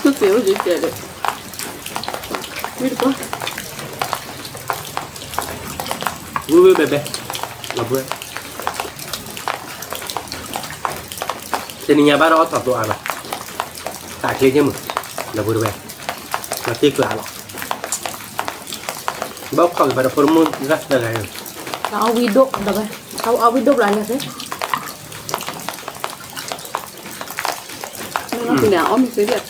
သူၣ်သ့ၣ်အိၣ်ယတဲဒီး, ဝံၣ်တပှၢ် ဝံၣ်ဝံၣ်ဘဲဘဲ, လီၤပှဲၤ, တနံၤညါဘၣ်ဒီးအီၣ်ထီၣ်သိအါနီၤ, တၢ်ချ့က့မုၢ်, လီၤပှဲၤတဝဲ, လီၤတ့ၢ်ကျးလီၤ, ဘၣ်ခီၣ်က့ၤဘၣ်ဒီးဖိတမုၣ်တဂၤ, အဝံဒိၣ်ဒီးဝဲ, အဝံဒိၣ်ဘျီလဲၣ်, မ့ၢ်အီၣ်မ့ၢ်သ့,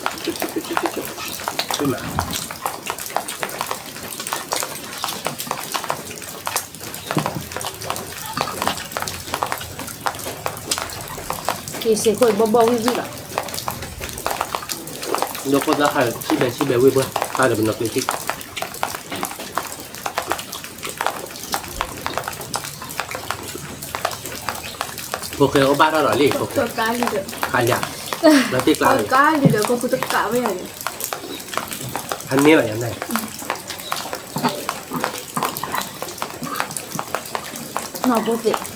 က့ၤစ့ၢ်ခိၣ်ဘီဘီဝံၣ်ဝံၣ်လီၤ, ဒိခိၣ်သၣ်ခါဆံၣ်ဘဲဆံၣ်ဘဲဝံၣ်ပှၢ်, ခါဒီးပနီၢ်ကျ့ထံၣ် ဖိဃဲအိၣ်ဘၣ်ထီၣ်ဒီးလံ, ခါလံ, လီၤတ့ၢ်ကျးလံ, ဖးန့ၢ်လီၤယၤန့ၣ်, နီၢ်ဖိသ့ၣ်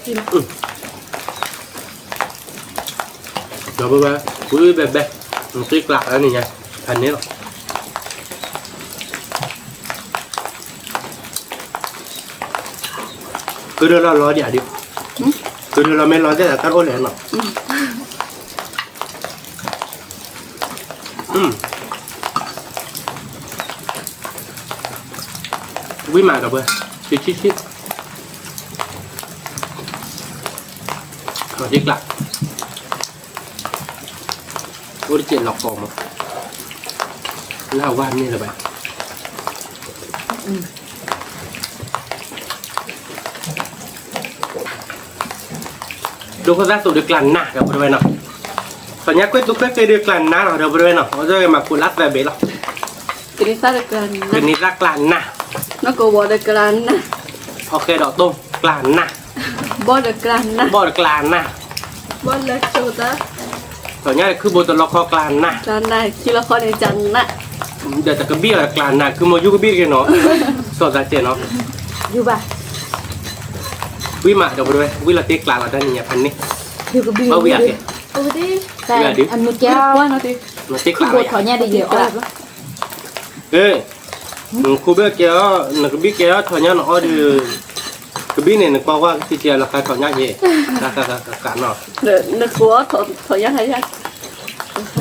ဒီးဝဲဝဲ, ဝံၤဘဲဘဲ, နတ့ၢ်ကျးလၢန့ၣ်ညါ, ဖးန့ၢ်လီၤ, ကရၢလီၤလီၤဒံး, ကရၢလီၤမ့ၢ်လီၤသ့ၣ်တၢ်တအိၣ်လဲၣ်နီၤ, ဝံၤမးဒီးဝဲ, ဆံးဆံးဆံး, လီၤတ့ၢ်ကျး, အိၣ်တစဲးလီၤကီမး, လၢအဝဲန့ၣ်လၢၤဘၣ် ဒိခိၣ်သၣ်သိးဒီးကျးနးဒီးပဝဲနီၤ, ထီၣ်ညါကွဲးသူကွဲးဃ့ဒီးကျးနးဒီးပဝဲနီၤ, အီၣ်မၤကိးလၢသၢဘ့ၣ်လီၤ, ကန့ၢ်သၣ်ဒီးကျးနး, ကန့ၢ်သၣ်ကျးနး, နီၢ်ကဝီၤဒီးကျးနး, ဖီဃဲဒီးတိၢ်ကျးနး, ဘီၣ်ဒီးကျးနး, ဘီၣ်ဒီးကျးနး, ဘီၣ်လၢဆိသၣ်, ထီၣ်ညါဒီးခုဘိတလီခီကျးနး, ကျးနး, ဒီးတကဘံၣ်အီၤဒီးကျးနး, ခုမီယူကဘံၣ်တက့ၢ်နီၤ, စီၤသးစဲးနီၤ, ယူဘၣ်, ဝံၤမးဒီးပဝဲ, ဝံၤလီၤတ့ၢ်ကျးလီၤတၢ်နံၤညါဖးန့ၢ်, ဘၣ်ဝံၤအကဲ, ဝံၤဒုး, လီၤတ့ၢ်ကျးလီၤယၤ, အ့ နခူဘ့ၣ်ကဲအီၤ, နကဘံၣ်ကဲအီၤ, ထီၣ်ညါနအီၣ်ဒီး, ကဘံၣ်န့ၣ် နကွၢ်ကွၢ်ကသံၣ်ကဲလီၤခါထီၣ်ညါက့ၤ, နဃိထီၣ်ညါ,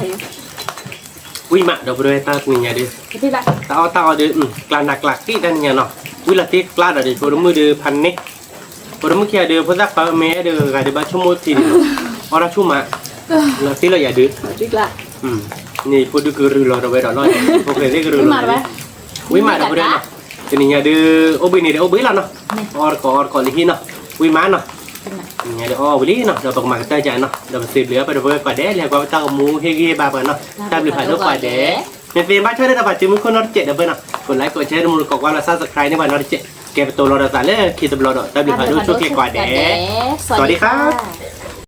ဝံၤမးဒီးပဝဲတၢ်နံၤညါဒီး, တၢ်အီၣ်တၢ်အီဒီး, ကျးနးကျးကံၣ်တၢ်နံၤညါနီၤ, ဝံၤလီၤတ့ၢ်ကျးဒီးဒီး ဖိတမုၣ်ဒီးဖးန့ၢ်, ဖိတမုၣ်ခံဂၤဒီး ဖိသၣ်ခွါမ့ၢ်အဲၣ်ဒီးဂၤဒီးဘၣ်ဆိကမိၣ်ထံဒီး, အီၣ်တၢ်ဆူၣ်မး, လီၤတ့ၢ်လီၤယၤဒီး, န့ၣ်ဖိဒုးကရူၢ်လီၤဒီးဝဲဒီးလီၤ, ဖိဃဲသ့ၣ်ကရူၢ်လီၤ, ဝံၤမးဒီးပဝဲနီၤ, တနံၤညါဒီး, အိၣ်ဘှံးန့ၣ်ဒီးအိၣ်ဘှံးလီၤနီၤ, အီၣ်တကိးအီတကိးလၢဟံၣ်နီၤ, ဝံၤမးနီၤ, တနံၤညါဒီးအီၣ်ဝံၤလံနီၤ, ဒီးပကမၤကတၢၢ်ကနီၤ, ဒီးပစံးဘျုးအပှၤဒီပုၢ်ဝဲၢ်ကိးဂၤဒဲး လၢကွၢ်ပတၢ်ဂီၤမူဟ့ၣ်ဂံၢ်ဟ့ၣ်ဘါပှၤနီၤ, တၢ်ဘျုးဖးဒိၣ်ကိးဂၤဒဲး, မ့ၢ်သ့ဘၣ်ဆၣ်ဒီးတၢ်ပာ်တ့ၢ်မူခိၣ်နီတစဲးဒီးပှၤနီၤ, ကိးlikeကိးshareတမူတကိးကွၢ်လီၤ subscribe န့ၢ်ပှၤနီတစဲး, ကဲပတိၤလီၤဒီးသးလၢခံတဘျီဒီး တၢ်ဘျုးဖးဒိၣ်ဆိၣ်ဂ့ၤကိးဂၤဒဲး, စဝၤဒံခါ